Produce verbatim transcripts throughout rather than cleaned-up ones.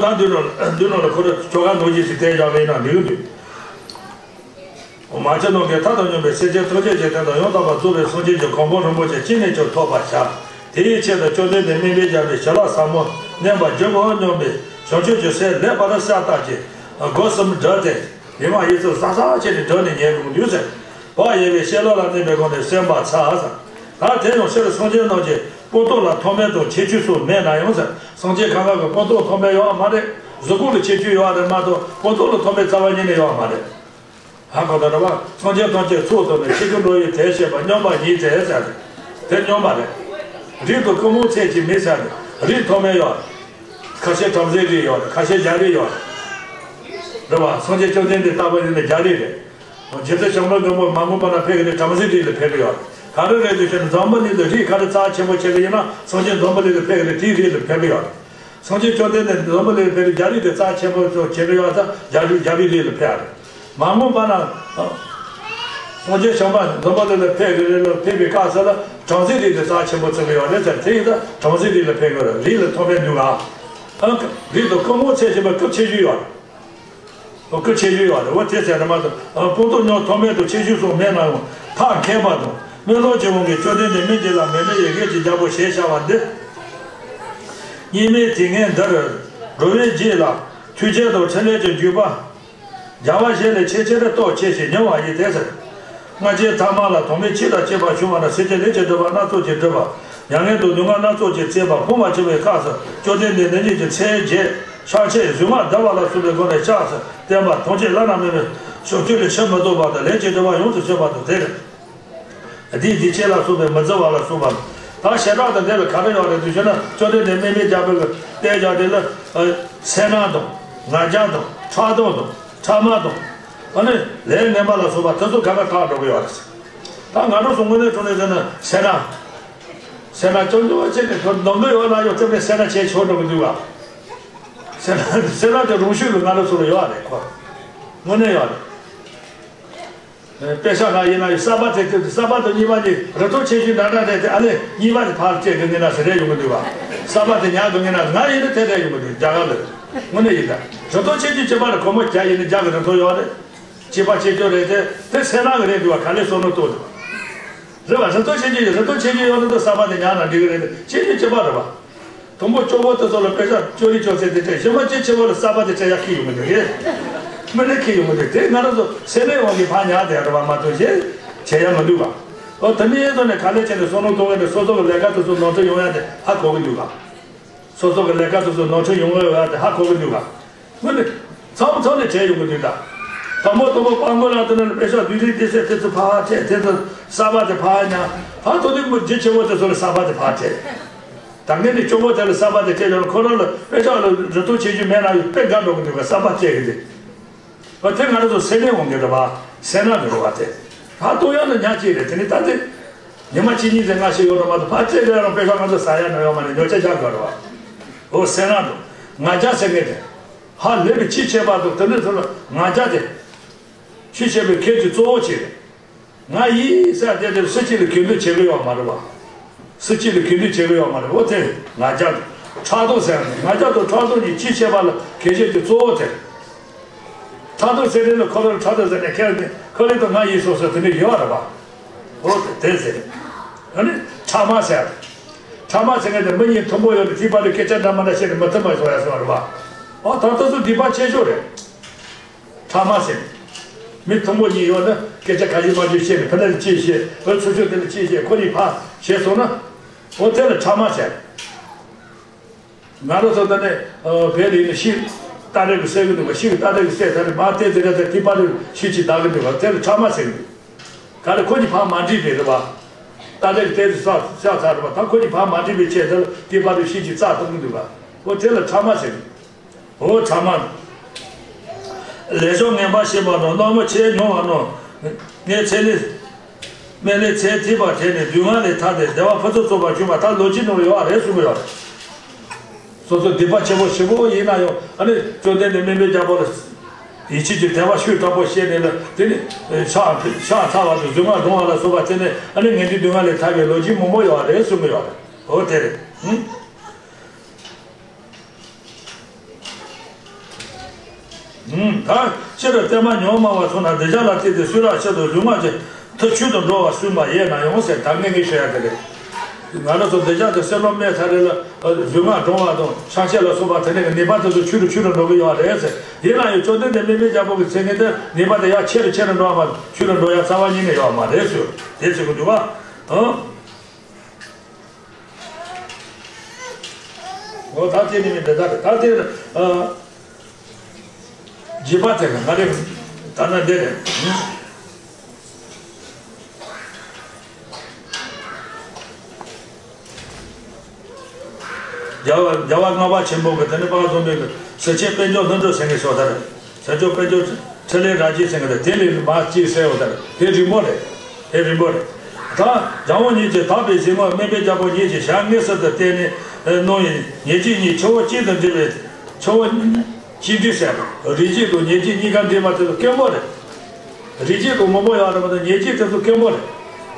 ད་འདི་ནང་འདི་ནང་ལ་ཁོ་རང་ཆོ་ག་ནང་བཞིན་ཞིག་བསྟན་བཞག་པ་ཡིན་ན་འགྲིག་གི་འདུག་མ་ཁྱེད་རྣམས་ཀྱི་མཐའ་དང་མཉམ་པའི་སེམས་ཅན་ཐམས་ཅད་ཀྱི་དོན་དུ་ཡང་དག་པར་རྫོགས་པའི་སངས་རྒྱས་ཀྱི་གོ་འཕང་རིན་པོ་ཆེ་ཅི་ནས་ཀྱང་ཐོབ་པར་བྱ། དེའི་ཆེད་དུ་བཅོམ་ལྡན་འདས་སྨན་པས་སྦྱར་བའི་བྱིན་རླབས་ཟབ་མོ་བརྣན་པར་བགྱིའོ་སྙམ་པའི་བྱང་ཆུབ་ཀྱི་སེམས་ལེགས་པར་གསལ་བཏབ་ཅིང་སྒོ་གསུམ་བསྒྲུབས་ཏེ། ཡིད་མ་ཡིད་ཚིམ་ཟབ་ཟབ་བྱས་ནས་བསྒྲུབས་ནས་ཉལ་དགོས་འདུག་ཟེར། བག་ཡོད་པའི་བཤད་ལུགས་ལ་གནས་པའི་སྒོ་ནས་གསན་པར་འཚལ་ཟེར། ད་དེ་ཡང་སྤྱིར་སངས་རྒྱས་རྣམས་ཀྱི་སྤངས་རྟོགས་ལ་མཐོ་དམན་དང་ཁྱད་ཆོས་སོགས་མེད་ན་ཡང་ཟེར། སངས་རྒྱས་གང་ག་གི་སྤངས་རྟོགས་མཐོ་དམན་ཡོད་མ་རེད། གཟུགས་སྐུ་ལ་ཁྱད་ཆོས་ཡོད་རེད་མ་གཏོགས་སྤངས་རྟོགས་ལ་མཐོ་དམན་རྩ་བ་ཉིད་ནས་ཡོད་མ་རེད། ཧ་གོ་ད་རེད་བ། སངས་རྒྱས་ཐམས་ཅད་ཚོགས་བསྡོམས་ནས། ཆེ་ཆུང་འགྲོ་བའི་དོན་བཤད་པ། སྙོམས་པར་བཞེས་ཏེ་ཟེར་ཏེ། དེ་སྙོམས་པ་རེད། རིགས་དང་ཀུན་རྨོངས་ཚད་ཀྱིས་མི་ཟེར་ཏེ། རིགས་མཐོ་དམན་ཡོད་རེད། ཁ་ཤས་བྲམ་ཟེའི་རིགས་ཡོད་རེད། ཁ་ཤས་རྒྱ་རིགས་ཡོད་རེད། རེད་བ། སངས་རྒྱས་བཅོམ་ལྡན་འདས་ལྟ་བུ་ཡིན་ན་རྒྱ་རིགས་རེད། རྗེ་བཙུན་བྱམས་པ་མགོན་པོ་མ་འོངས་པ་ན་ཕེབས་ཀྱི་རེད། བྲམ་ཟེའི་རིགས་ལ་ཕེབས་ཀྱི་ཡོད་རེད། ག་རེ་རེད་ཟེར་ན་འཛམ་བུ་གླིང་དུ་རིགས་ག་རེ་རྩ་ཆེན་པོ་ཆགས་ཀྱི་ཡིན་ན་སངས་རྒྱས་འཛམ་བུ་གླིང་དུ་ཕེབས་ཀྱི་རེད། དེའི་རིགས་ལ་ཕེབས་ཀྱི་ཡོད་རེད། སངས་རྒྱས་བཅོམ་ལྡན་འདས་འཛམ་བུ་གླིང་ལ་ཕེབས་རེད། རྒྱ་རིགས་དེ་རྩ་ཆེན་པོ་ཆགས་ཀྱི་ཡོད་ཙང་རྒྱ་རིགས་རྒྱ་བོད་རིགས་ལ་ཕེབས་རེད། མ་འོངས་པ་ན། སངས་རྒྱས་བྱམས་པ་འཛམ་བུ་གླིང་ལ་ཕེབས་ཀྱི་རེད་ལ་ཕེབས་པའི་སྐབས་སུ་ལ་བྲམ་ཟེའི་རིགས་དེ་རྩ་ཆེན་པོ་བརྩི་གི་ཡོད་རེད་ཟེར། དེ་ཡིན་ཙང་བྲམ་ཟེའི་རིགས་ལ་ཕེབས་ཀྱི་རེད། རིགས་ལ་མཐོ་དམན་འདུག་ག་ཨ། རིགས་དང་ཀུན་རྨོངས་ཚད་ཆེན་པོ་སྐུ་ཆེ་ཤོས་ཡོད་རེད། ཨོ་སྐུ་ཆེ་ཤོས་ཡོད་རེད། འོ་དེ་ཟེར་ན་མ་གཏོགས་ཨ་སྤངས་རྟོགས་སྙོམས་མཐོ་དམན་དང་ཁྱད་ཆོས་སོགས་མེད་ན་ཡང་ཐབས་མཁས་པ་དང་སྨོན་ལམ་གྱི་དབང་གིས་བཅོམ་ལྡན་འདས་སྨན་གྱི་བླ་མེ་ཏྲི་ཡི་གེ་གི་རྒྱལ་པོ་ཞེས་བྱ་བ་འདི། སྙིགས་མའི་དུས་ངན་འདིར་འགྲོ་བའི་རྗེས་ལ་ཐུགས་རྗེ་དང་ཕྲིན་ལས་ཀྱི་འཇུག་པ། རྒྱལ་བ་ཞིག་ལས་ཆེས་ཆེར་རྟོགས་ཆེ་ཞིང་མྱུར་བ་ཡིན་ཏེ་ཟེར། སྔ་ཕྱི་ཐ་མ་ལ་དོན་མེད་ཕྱིས་དང་སྐྱེས་པ་བྱུང་བ་ན་སེམས་ཅན་ལས་ཀྱི་སྒྲིབ་པ་སྣ་ཚོགས་ཀྱིས་བསྒྲིབས་པ། མྱ་ངན་དང་སྡུག་བསྔལ་སྣ་ཚོགས་ཀྱིས་གཙེས་པ་ཕོངས་པར་གྱུར་པའི་སྐབས་སུ་བཅོམ་ལྡན་འདས་ནི་ཉིད་ཀྱི་མཚན་བརྒྱད་ཕྱག་ཕྱིར་གཟུངས་སྔགས་བཟླ་བ་ལ་སོགས་པའི་སྒོ་ནས་ཕྱག་འཚལ་བསྟན་པ་ཐམས་ཅད་བླ་ན་མེད་པའི་མཆོག་ཐུན་ལས་ཕྱིར་མི་ལྡོག་པ་དང་ལས་ཀྱི་སྒྲིབ་པ་ཡོངས་སུ་ཆོད་པ་དང་དེ་ལས། བདེ་བདེ་ཆེན་ལ་སོགས་པའི་མི་བརྫི་བ་ལ་སོགས་པ། ད་བྱེ་བྲག་ཏུ་འདི་ལ་ག་རེ་ཡོད་རེད་དུ་ཞུ་ན་བཅོམ་ལྡན་འདས་སྨན་པས་སྦྱར་བའི་གཏན་བཞག་དེ་ལ་སེར་སྣ་དང་ང་རྒྱལ་དང་ཕྲག་དོག་དང་ཕྲ་མ་དང་ཨ་ནི་ལས་ངན་པ་ལ་སོགས་པ་དེ་ཚོ་ག་ག་དག་འགྲོ་གི་ཡོད་རེད། ད་ང་རང་ཚོ་དངོས་གནས་དྲང་གནས་ཟེར་ན་སེར་སྣ། སེར་སྣ་ཅུང་ཅུང་བྱས་ནས་ཁོ་ནང་གི་ཡོད་ན་ཡོད་ཙམ་ནས་སེར་སྣ་བྱས་ཆོག་འགྲོ་གི་འདུག་ག་སེར་སྣ་སེར་སྣ་དེ་རང་ཤུགས་ལ་ང་རང་ཚོ་ལ་ཡོད་རེད་ཁོ། དངོས་གནས་ཡོད་རེད། དཔེ་ཆ་ནང་ཡིན་ན་ཡང་གསར་པ་དེ་དེ་གསར་པ་དང་རྙིང་པ་གཉིས་རི་མཐོ་ཆེ་ཆུང་འདྲ་འདྲ་རེད་དེ་ཨ་ལས་རྙིང་པ་དེ་ཕར་སྤྲད་དགོས་ངེས་ན་ཟེར་རེ་ཡོང་གི་འདུག་བ། གསར་པ་དེ་ཉར་དགོས་ངེས་ན་ང་ཡིན་ན་དེ་རེ་ཡོང་གི་འདུག་རྒྱ་གར་ལ་དངོས་གནས་ཡིན་ད། རི་མཐོ་ཆེ་ཆུང་གཅིག་པ་ལ་གོར་མོ་རྒྱ་ཡིན་ན་རྒྱ་གི་རི་མཐོ་ཡོད་རེད། གཅིག་པ་ཆེ་ཆུང་རེད་དེ་དེ་སེར་སྣ་གི་རེད་འདུག་བ་ག་ལེ་བསམ་བློ་གཏོང་འདུག་རེད་བ། རི་མཐོ་ཆེ་ཆུང་ཡིན་རི་མཐོ་ཆེ་ཆུང་ཡོད་ན་དུ་གསར་པ་དེ་ཉར་ན་འགྲིག་གི་རེད་དེ་ཆེ་ཆུང་གཅིག་པ་རེད་བ། དང་པོ་སྐྱོ་བོ་དེ་ཚོ་ལ་དཔེ་ཆ་ཅོ་རི་ཅོ་ཚེ་དེ་སྤྲད་གཞན་མ་ཅི་ཆེ་བོ་ལ་གསར་པ་དེ་སྤྲད་ཡ་ཁྱི་ཡོང་གི་འདུག་གས། མི་ནི་ཁྱི་ཡོང་གི་འདུག་དེ་ང་རང་ཚོ་སེམས་ནད་དབང་གིས་ཕར་ཉར་བསྡད་རེད་བ་མ་གཏོགས་གཞན་བྱེད་ཡ་མི་འདུག་ག་ཨོ་དེ་མིན་ཡིན་ཙང་ནས་ག་ལེ་བྱས་ནས་བསམ་བློ་གཏོང་གི་འདུག་སོ་སོ་གི་ལས་ཀ་དེ་ཚོ་ནོར་འཁྲུལ་ཡོང་ཡ་དེ་ཧ་གོ་གི་འདུག་ག་སོ་སོ་གི་ལས་ཀ་དེ་ཚོ་ནོར་འཁྲུལ་ཡོང་གི་ཡོད་ཡ་དེ་ཧ་གོ་གི་འདུག་ག་ངོ་ནི། མཚམས་མཚམས་ནས་བྱས་ཡོང་གི་འདུག་ད། དང་པོ་དང་པོ་སྤང་དགོས་ལ་དེ་ནས་དཔེ་ཆ་བདུད་རིགས་སྡེ་ཚན་དེ་ཚོ་ཕར་བྱས་དེ་ཚོ་གསར་པ་དེ་ཕར་ཉར་ཕར་ཐོག་དུས་མི་རྒྱུ་ཆེ་བོ་དེ་ཚོ་ལ་གསར་པ་དེ་ཕར་བྱས། ད་ངས་ནི་སྐྱོ་བོ་དེ་ལ་གསར་པ་དེ་བྱས་ཡོང་ཁོ་རང་ལ་དཔེ་ཆ་ལ་རི་མཐོ་ཆེ་ཆུང་མེད་ན་ཡང་དཔེ་དགའ་འགྲོ་གི་འདུག་ག་གསར་པ་བྱས་གི་དེ། ཨ་དེ་ང་རང་ཚོ་སེམས་ནད་འོང་གི་རེད་བ། སེར་སྣ་འདི་རེད་བ་དེ། ཕར་གཏོང་ཡག་ལ་ཉག་གཅིག་རེད་དེ་ནི་ད་དེ། ཉི་མ་གཅིག་གཉིས་ཙམ་སྔ་ཕྱི་ཡོད་རེད་མ་གཏོགས་ཕར་བཙལ་དེ་རང་དཔེ་ཆ་ང་ཚོ་ཟ་ཡ་ན་ཡོད་མ་ནི་ཉོ་ཆ་རྒྱག་དགོས་རེད་བ། འོ་སེར་སྣ་འདུག་ང་རྒྱལ་ཟེར་མཁན་དེ། ཧ་ལས་པའི་ཆེས་ཆེ་བ་འདུག་དེ་འདྲ་ཚོ་ལ་ང་རྒྱལ་དེ། ཆེས་ཆེ་བའི་ཁྱད་ཆོས་གཙོ་བོ་ཆེ་རེད། ང་ཡིན་ཟེར་དེ་དེར་སུ་གཅིག་ལ་གུས་འདུད་བྱེད་གི་ཡོད་མ་རེད་བ། སུ་གཅིག་ལ་གུས་འདུད་བྱེད་གི་ཡོད་མ་རེད་འོ་དེ་ང་རྒྱལ་དང་ཕྲག་དོག་ཟེར་ནས་ང་རྒྱལ་དང་ཕྲག་དོག་གཉིས་ཆེས་ཆེ་བ་ལ་གལ་ཆེ་གི་གཙོ་བོ་དེ། ཕྲག་དོག་ཟེར་དེ་ལ་ཁོ་རང་ཕྲག་དོག་ཟེར་ནས་ཁྱེར་ནས་ཁོ་རང་དང་ང་ཡིན་སོ་སོ་དེ་འདྲ་ཡོད་རེད་བ། འོ་དེ་དེ་ཟེར། ཨ་ནི་ཕྲ་མ་ཟེར། ཕྲ་མ་ཟེར་མཁན་དེ་མི་གཉིས་མཐུན་པོ་ཡོད་དེ་དེའི་བར་དུ་སྐད་ཆ་འདྲ་མི་འདྲ་བཤད་ནས་མི་མཐུན་པ་བཟོ་ཡ་སོང་རེད་བ། འོ་ད་ལྟ་ཚོ་སྡིག་པ་ཆེ་ཤོས་རེད། ཕྲ་མ་ཟེར། མི་མཐུན་པོ་གཉིས་ཡོད་ན་སྐད་ཆ་ག་ཡིན་མ་ཡིན་བཤད་ནས་ཕ་ནས་ཅི་བཤད་བུ་ཚུར་ཕྱོགས་དེ་ལ་ཅི་བཤད་ཁོ་གཉིས་ཕར་བྱས་སོང་ན། འོ་དེ་ལ་ཕྲ་མ་ཟེར། ང་རང་ཚོ་ད་ནས་བལ་ཡིན་ན་ཤིག་རྟ་རེ་གི་བསད་གི་འདུག་ག་ཤིག་རྟ་རེ་གི་བསད་ཚར་ནས་མ་བལྟས་ཟེར་ར་ཚར་དེ་པར་རེ་ཤིག་ཅིག་བདག་གི་འདུག་ག་དེ་ལ་ཕྲ་མ་ཟེར་གི་འདུག་ག་ལ་ཁོ་གཉིས་ཕར་མ་འགྲིག་པས་རེད་བ། རྟ་རེ་གི་བལྟས་ཚེ་བསད་བསད་ཚར་རེད་བ་ད་ཁོ་གཉིས་ཕར་མ་འགྲིག་པའི་ཆེད་དེ་ལ་དེ་པར་རེ་ཤིག་ཅིག་རྩ་གཏོང་གི་འདུག་ག་འོ་དེ་ལ་ཕྲ་མ་ཟེར་གི་འདུག་འོ་ཕྲ་མ། ལས་བྱང་ངན་པ་བྱེད་པ་དང་རྣམ་པ་ཆེས་མྱོང་བ་རྣམས་ངའི་ཚེ་ལས། སྨན་བླའི་ཚེ་ཐིགས་པ་དྲན་ནས་སྡུག་བསྔལ་ལས་ཐར་ཏེ་བདེ་བ་ཕུན་སུམ་ཚོགས་པར་འབྱུང་བ་ད་ལོ་རྒྱུས་ནང་ལ་ཡོད་རེད་གསུང་གི་ཡོད་རེད། སོ་སོ་སྡིག་པ་ཆེན་པོ་ཞེ་པོ་ཡིན་ན་ཡང་ཨ་ནི་བཅོམ་ལྡན་འདས་སྨན་པའི་རྒྱལ་པོ་ལ་ཡིད་ཆེས་ཀྱི་དད་པ་ཤུགས་དྲག་པོ་བྱས་ནས་ལ་དེ་ནི་ཕྱག་ཕྱག་འཚལ་བ་དང་གཟུངས་སྔགས་བགྲང་བ་ལ་སོགས་པ་དེ་ནི་ཨ་ནི་ངན་འགྲོའི་སྡུག་བསྔལ་ལས་ཐར་བའི་ལོ་རྒྱུས་མང་པོ་ཡོད་རེད་གསུང་གི་ཡོད་རེད། འོ་དེ་རེད། ཧུམ། ད་སྤྱིར་བསྟན་པ་ཉོན་མོངས་པ་ཚོ་ན་འདོད་ཆགས་ལ་བརྟེན་ཏེ་སུ་ར་ཆེད་དུ་ལུས་ངག་གི་མཐུ་ཆོས་དུ་འགྲོ་བ་སུས་མ་ཡས་ན་ཡོང་ཟེར། ད་ངས་ངས་ཤོད་ཡ་དེ་རེད། ང་རང་ཚོ་འདོད་ཆགས་དེ་སེམས་ལ་མེད་ཚར་རེད་ལ། ལུས་ངག་གྲོང་བ་དང་ཆགས་ཆེ་ལ་སོགས་པ་དེ་ནས་ཀྱི་ནུས་པ་དེ་ཚོ་ཆུ་རུ་ཆུ་རུ་འགྲོ་གི་ཡོད་རེད་ཟེར། ཡིན་ན་ཡང་བཅོམ་ལྡན་འདས་དམིགས་མེད་རྒྱལ་པོ་གི་ཚེ་ངན་དེ་ནུས་པ་དེ་ཡང་ཆེ་རུ་ཆེ་རུ་འགྲོ་བ་མ་ཆུ་རུ་འགྲོ་ཡ་རྩ་བ་ཉིད་ནས་ཡོད་མ་རེད་ཟེར། དེ་ཟེར་གི་འདུག་བ། ཨང་། འོ་ད་དེ་ནི་མི་འདི་ལྟར་ད་དེ་ཨ། རྗེས་པ་དེ་ལ་ང་རེ་ད་ན་འདི་རེད། རྒྱལ་བ་རྒྱལ་བ་ལྔ་པ་ཆེན་པོ་གི་དེ་ནི་དཔག་བསམ་པའི་གི་ཟེར་ཆེན་དཔལ་འབྱོར་ལྷུན་གྲུབ་ཟེར་མཁན་ཤོག་ད་རེད། ཟེར་ཆེན་དཔལ་འབྱོར་ཕྲིན་ལས་རབ་རྒྱས་ཟེར་མཁན་དེ་དེ་ལས་མ་གཅིག་ཟེར་ཡོད་ད་རེད། དེ་རིང་པོ་རེད། དེ་རིང་པོ་རེད། ད་རྒྱལ་བ་ཉིད་ཀྱིས་དག་པའི་གཞི་ངོར་དམིགས་མེད་རྒྱལ་པོ་ཉིད་ཀྱི་ཞལ་དངོས་སུ་དུ་བསྟན་ནས་གནང་བའི་ཉེར་གཅིག་གཉིས་ཆུ་བོ་གཅིག་ཏུ་འདྲེས་པའི་ཆུ་བོ་གཅིག་འདྲེས་ཟེར། རིགས་གཅིག་དང་ཉེར་གཅིག་གཉིས་ཀ་འདྲེས་པ་དེ་ཚོ་དཀོན་པོ་རེད། རིགས་གཅིག་དང་མང་པོ་ཡོད་རེད་མ་གཏོགས་ཉེར་གཅིག་དེ་ཚོ་དཀོན་པོ་རེད།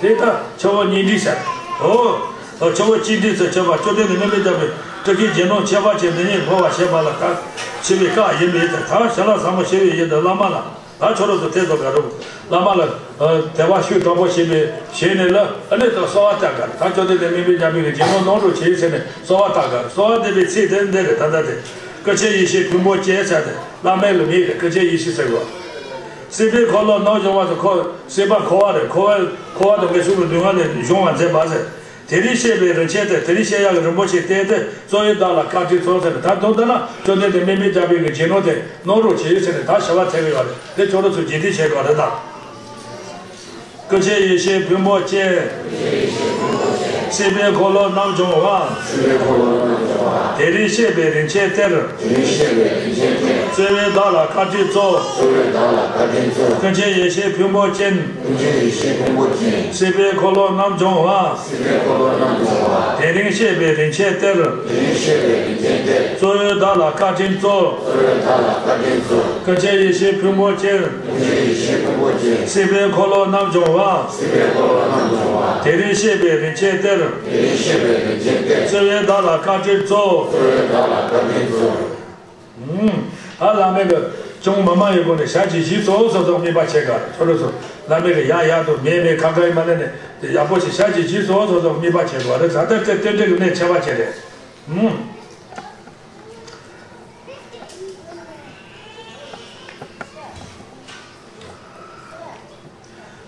དེ་ལྟར་ཆུ་བོ་གཉིས་འདྲེས་ཟེར། འོ། ཆུ་བོ་གཅིག་འདྲེས་སུ་གྱུར་པ་བཅོམ་ལྡན་འདས་དམིགས་མེད་རྒྱལ་པོའི་སྤྲུལ་སྐུའི་རྒྱུ་ནོར་ཁྱད་པར་ཅན་འདི་ཉིད་སློབ་པར་བྱེད་པ་ལ་གལ་ཆེ་བའི་སྐབས་ཡིན་པས་ད་བྱིན་རླབས་ཟབ་མོ་ཞེས་པའི་ཡུལ་དུ་བླ་མ་ལ། ད་ཁྱོད་རང་ཚོ་དེ་ཚོ་ག་རུ་བླ་མ་ལ་དད་པ་ཤུགས་དྲག་པོ་བྱས་པའི་ཞལ་ནས་ལ་ཨ་ནི་ད་གསོལ་བ་བཏབ་ག་རེད། ད་བཅོམ་ལྡན་འདས་དམིགས་མེད་རྒྱལ་པོའི་རྗེས་འབྲང་གནང་རོགས་བྱེད་ཟེར་ནས་གསོལ་བ་བཏབ་ག་རེད། གསོལ་བ་འདེབས་པའི་ཚིག་དེ་འདི་རེད། ད་ལྟ་དེ་ཀུན་མཁྱེན་ཡེ་ཤེས་ཕུང་པོ་ཅན་ཟེར་ཏེ་བླ་མའི་ལུགས་མིང་རེད། ཀུན་མཁྱེན་ཡེ་ཤེས་ཟེར་བ། སྲིད་པའི་འཁོར་ལོ་རྣམ་སྦྱོང་བ་ཟེར་འཁོར་སྲིད་པ་འཁོར་བ་རེད། འཁོར་བ་འཁོར་བ་དང་ངན་སོང་གི་སྡུག་བསྔལ་ལས་སྦྱོང་བ་མཛད་པ་ཟེར། དེ་རིང་བཤད་པའི་རིན་ཆེན་གཏེར། དེ་རིང་བཤད་ཡག་གི་རིན་པོ་ཆེའི་གཏེར་དེ་གཙོ་བོས་བདག་ལ་བཀའ་དྲིན་སྩོལ་ཟེར་ནས་ད་དུང་ལྟར་ན་བཅོམ་ལྡན་འདས་དམིགས་མེད་རྒྱལ་པོའི་གི་རྗེས་འབྲང་དེ་གནང་རོགས་བྱེད་ཟེར་ནས་ད་ཞུ་བ་ཐེབས་ཡོད་རེད། དེ་ཁྱོད་རང་ཚོས་རྗེས་འདེད་བྱེད་དགོས་རེད་ད། ཀུན་མཁྱེན་ཡེ་ཤེས་ཕུང་པོ་ཅན། སྲིད་པའི་འཁོར་ལོ་རྣམ་སྦྱོང་བ། དེ་རིང་བཤད་པའི་རིན་ཆེན་གཏེར། གཙོ་བོས་བདག་ལ་བཀའ་དྲིན་སྩོལ། ཀུན་མཁྱེན་ཡེ་ཤེས་ཕུང་པོ་ཅན། སྲིད་པའི་འཁོར་ལོ་རྣམ་སྦྱོང་བ། དེ་རིང་བཤད་པའི་རིན་ཆེན་གཏེར། གཙོ་བོས་བདག་ལ་བཀའ་དྲིན་སྩོལ། ཀུན་མཁྱེན་ཡེ་ཤེས་ཕུང་པོ་ཅན། སྲིད་པའི་འཁོར་ལོ་རྣམ་སྦྱོང་བ། དེ་རིང་བཤད་པའི་རིན་ཆེན་གཏེར། གཙོ་བོས་བདག་ལ་བཀའ་དྲིན་སྩོལ། ཨུམ། ད་བླ་མའི་གི་ཅུང་མི་མང་ཡི་སྒོ་ནས་ཞལ་གྱིས་བཞེས་སོ་སོ་སོ་དམིགས་པ་བྱེད་དགོས། ཁྱོད་རང་ཚོ་བླ་མའི་གི་ཡག་ཡག་དང་མེད་མེད་ཁ་ཁ་ཡི་མ་ལས་ནས་དེ་ཡག་པོ་ཞིག་ཞལ་གྱིས་བཞེས་སོ་སོ་སོ་དམིགས་པ་བྱེད་དགོས་རེད། ད་ལྟ་དེ་རྟེན་འབྲེལ་གི་གནད་ཆེ་བ་ཅིག་རེད། ཨུམ།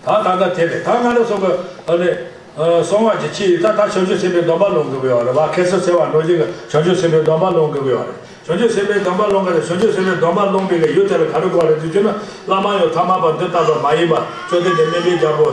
ད་ད་ལྟ་དེ་རེད། ད་ང་རང་ཚོ་གི་ཨ་ནི་གསང་སྔགས་ཀྱི་ཆེད་ད་ད་བྱང་ཆུབ་སེམས་དཔའི་སྡོམ་པ་ལོངས་དགོས་ཀྱི་ཡོད་རེད་བ། ཁ་སང་ཟེར་བ་ནང་བཞིན་གྱི་བྱང་ཆུབ་སེམས་དཔའི་སྡོམ་པ་ལོངས་དགོས་ཀྱི་ཡོད་རེད། བྱང་ཆུབ་སེམས་དཔའི་སྡོམ་པ་ལོངས་དགོས་རེད། བྱང་ཆུབ་སེམས་དཔའི་སྡོམ་པ་ལོངས་པའི་གི་ཡུལ་དེ་ལ་ག་རེ་དགོས་རེད་ཟེར་གྱུར་ན། བླ་མ་ཡང་ཐ་མལ་པ་འདི་ལྟ་བུ་མ་ཡིན་པ་བཅོམ་ལྡན་འདས་དམིགས་མེད་རྒྱལ་པོ་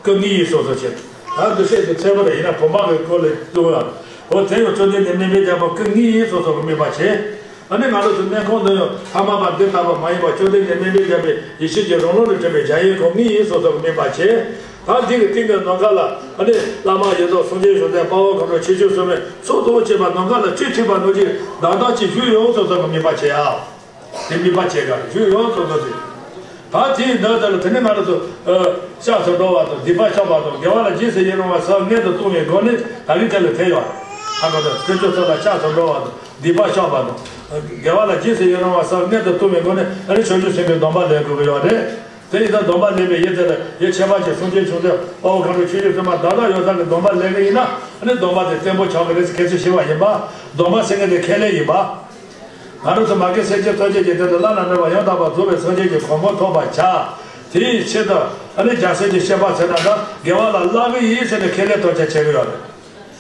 སྐུ་དངོས་ཡིན་སོ་སོ་ཆེད། ད་འདི་བཤད་ཀྱི་ཚད་མ་རེད། ཡིན་ན་བུམ་པ་གི་སྐོར་ལས་གཏོང་ཡང་འོ་དེ་ཡང་བཅོམ་ལྡན་འདས་དམིགས་མེད་རྒྱལ་པོ་སྐུ་དངོས་ཡིན་སོ་སོ་གི་དམིགས་པ་བྱེད། ཨ་ནི་ང་རང་ཚོ་གནས་ཁང་འདི་ཡང་ཐ་མལ་པ་འདི་ལྟ་བུ་མ་ཡིན་པ་བཅོམ་ལྡན་འདས་དམིགས་མེད་རྒྱལ་པོའི་ཡེ་ཤེས་ཀྱི་རང་ལུགས་ལ་གྲུབ་པའི་གཞལ་ཡས་ཁང་དངོས་ཡིན་སོ་སོ་གི་དམིགས་པ་བྱེད། ད་འདི་གི་སྟེང་གི་ནམ་མཁའ་ལ་ཨ་ནི་བླ་མ་ཡི་དམ་སངས་རྒྱས་བཅོམ་ལྡན་དཔའ་བོ་དཀོན་མཆོག་ཆེ་ཆུང་གསུམ་མའི་ཚོགས་གཙོ་བོ་བྱས་པ་ནམ་མཁའ་ལ་སྤྲིན་འཁྲིགས་པ་ནང་བཞིན་ལྡང་ལྡང་ཅིག་བཞུགས་ཡོད་སོ་སོ་གི་དམིགས་པ་བྱེད་ཨ། དེ་དམིགས་པ་བྱེད་དགོས་རེད། ཞུ་ཡོང་ཚོད་ཚོད་ཅིག་ད་དེའི་འདི་ལྟར་དེ་ནས་ང་རང་ཚོ་ཨ་སྐྱབས་སུ་འགྲོ་བ་དང་སྡིག་པ་བཤགས་པ་དང་དགེ་བ་ལ་རྗེས་སུ་ཡི་རང་བ་ཟབ་མོ་མངོན་དུ་གཏོང་བའི་སྒོ་ནས་ད་རིང་དེ་ལ་ཕེབས་ཡོད་རེད། ཧ་གོ་ཐལ། དཀོན་མཆོག་གསུམ་ལ་སྐྱབས་སུ་འགྲོ་བ་དང་སྡིག་པ་བཤགས་པ་དང་དགེ་བ་ལ་རྗེས་སུ་ཡི་རང་བ་ཟབ་མོ་མངོན་དུ་གཏོང་བའི་སྒོ་ནས་ཨ་ནི་བྱང་ཆུབ་སེམས་དཔའི་སྡོམ་པ་ལེན་དགོས་ཀྱི་ཡོད་རེད། དེ་ཡིན་ཙང་སྡོམ་པ་ལེན་པའི་ཡུལ་དེ་ལ་ཡུལ་ཁྱད་པར་ཅན་སངས་རྒྱས་བྱང་སེམས་དཔའ་བོ་མཁའ་འགྲོ་ཆོས་སྐྱོང་སྲུང་མ་བདག་ལྟ་ཡོད་ས་གི་སྡོམ་པ་ལེན་གི་ཡིན་ན་ཨ་ནི་སྡོམ་པ་དེ་བརྟན་པོ་ཆགས་ཀྱི་རེད་ཟེར་ཁས་ཆེ་ཞེས་པ་ཡིན་པ། སྡོམ་པ་ཟེར་མཁན་དེ་ཁས་ལེན་ཡིན་པ། ང་རང་ཚོ་མ་སྐྱེས་སེམས་ཅན་ཐམས་ཅད་ཀྱི་དོན་དུ་བླ་ན་མེད་པ་ཡང་དག་པར་རྫོགས་པའི་སངས་རྒྱས་ཀྱི་གོ་འཕང་ཐོབ་པར་བྱ། དེའི་ཆེད་དུ་ཨ་ནི་རྒྱལ་སྲས་ཀྱི་བཤད་པ་ཚེ་ན་ད་དགེ་བ་ལ་བསླབ་ཀྱི་ཡིན་ཟེར་ནས་ཁས་ལེན་དོན་ཆ་བྱེད་ཀྱི་ཡོད་རེད།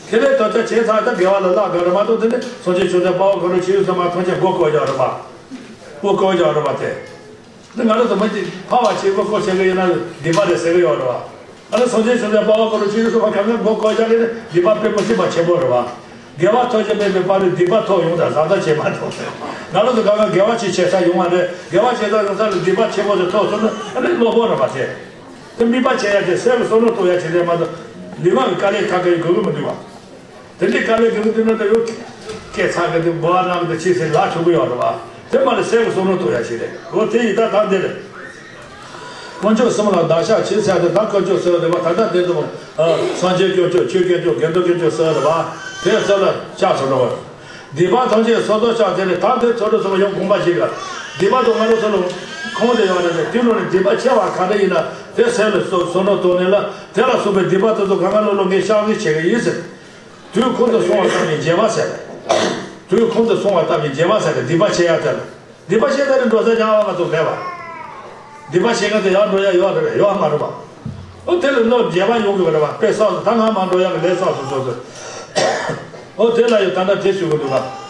ཁས་ལེན་དོན་ཆ་བྱས་ཚར་ད་དགེ་བ་ལ་བསླབ་དགོས་རེད་མ་གཏོགས་དེ་ནི་སངས་རྒྱས་བྱང་སེམས་དཔའ་བོ་མཁའ་འགྲོ་ཆོས་སྐྱོང་སྲུང་མ་ཐམས་ཅད་མགོ་སྐོར་རྒྱག་རེད་པ། མགོ་སྐོར་རྒྱག་རེད་པ་དེ། འདི་ང་རང་ཚོ་མ་གཅིག་ཕ་བ་ཆེ་མགོ་སྐོར་བྱེད་ཀྱི་ཡིན་ན་སྡིག་པ་རེད་ཟེར་གྱི་ཡོད་རེད་པ། ཨ་ནི་སངས་རྒྱས་བྱང་སེམས་དཔའ་བོ་མཁའ་འགྲོ་ཆོས་སྐྱོང་སྲུང་མ་གང་ག་མགོ་སྐོར་རྒྱག་གི་ནི་སྡིག་པ་དཔེ་མི་སྲིད་པ་ཆེན་པོ་རེད་པ། དགེ་བ་ཐོབ་ཀྱི་མེད་པའི་བར་དུ་སྡིག་པ་ཐོབ་ཡོང་དང་བཟང་ཐབས་བྱེད་མ་ཐུབ། ང་རང་ཚོ་གང་ག་དགེ་བ་ཅིག་བྱེད་ས་ཡོང་བ་རེད། དགེ་བ་བྱེད་ས་ཡོང་ས་ལ་སྡིག་པ་ཆེན་པོ་ཞིག་ཐོབ་སོང་ན་ཨ་ནི་གློ་བུར་རེད་པ་དེ། དེ་དམིགས་པ་བྱེད་ཡ་དེ་སེམས་ལ་བསམ་བློ་གཏོང་ཡ་ཅིག་རེད་མ་གཏོགས་ལུས་ངག་གི་དཀའ་ལས་ཁག་ཁག་ཡིན་དགོས་ཀྱི་མི་འདུག་པ། དེ་འདྲའི་དཀའ་ལས་ཀྱི་ལུགས་དེ་ནང་དུ་ཡོད། སྐད་ཚགས་ཀྱི་འདུག་འབུལ་བ་གནང་གི་འདུག་ཅེས་ཟེར་ལབ་ཆོག་གི་ཡོད་རེད་པ། དེ་མ་ལ་སེམས་ཀྱི་བསམ་བློ་གཏོང་ཡ་ཞིག་རེད། འོ་དེ་ཡིན་ད་ད་འདི་རེད། དཀོན་མཆོག་གསུམ་ལ་བདག་ཕྱག་བྱེད་ཟེར་ཏེ་ད་དཀོན་མཆོག་གསུམ་རེད་པ། ད་ལྟ་དེ་ཚོ་སངས་རྒྱས་དཀོན་མཆོག་ཆོས་དཀོན་མཆོག་དགེ་འདུན་དཀོན་མཆོག་གསུམ་རེད་པ། དེ་གསུམ་ལ་ཕྱག་འཚལ་ལོ། སྡིག་པ་ཐམས་ཅད་སོ་སོར་བཤགས་ཟེར་ནས་ད་དེ་ཚོ་རེ་ཚོ་ཡང་དགོངས་པ་ཞིག་ག་སྡིག་པ་དང་ང་རང་ཚོ་ལ་ཁོང་དེ་ཡོད་རེད། དེ་ནང་ནས་སྡིག་པ་ཆེ་བ་ག་འདྲ་ཡིན་ན་དེ་སེམས་ལ་བསམ་བློ་གཏོང་ནས་ལ། དེ་ལ་སོགས་པའི་སྡིག་པ་དེ་ཚོ་གང་ག་ལོ་ལོ་ངས་བཤགས་སོ་བྱེད་ཀྱི་ཡིན་ཟེར། དུས་ཁོང་དུ་སོང་བ་ལྟ་བུའི་བྱེད་པ་ཟེར། དུས་ཁོང་དུ་སོང་བ་ལྟ་བུའི་བྱེད་པ་ཟེར་ཏེ། སྡིག་པ་ཆེ་ཡ་དེ་ལ། སྡིག་པ་ཆེ་ད་ནི་འགྲོ་ས་ཉག་བ་ང་ཚོ་མེད་པ། སྡིག་པ་ཆེ་ང་ཚོ་ཡར་འགྲོ་ཡ་ཡོད་རེད། ཡོད་མ་རེད་པ། ཨོ་དེ་ལ་ནོར་བྱེད་པ་ཡོང་གི་རེད་པ། དཔེ་བསགས་སོ། ད་ང་མ་འགྲོ་ཡ་གི་ལས་བསགས་སོ་སོ་སོ། ཨོ་དེ་ལ་ཡོད་ད་ལྟ་དེ་ཞུ་གི་འདུག་ག་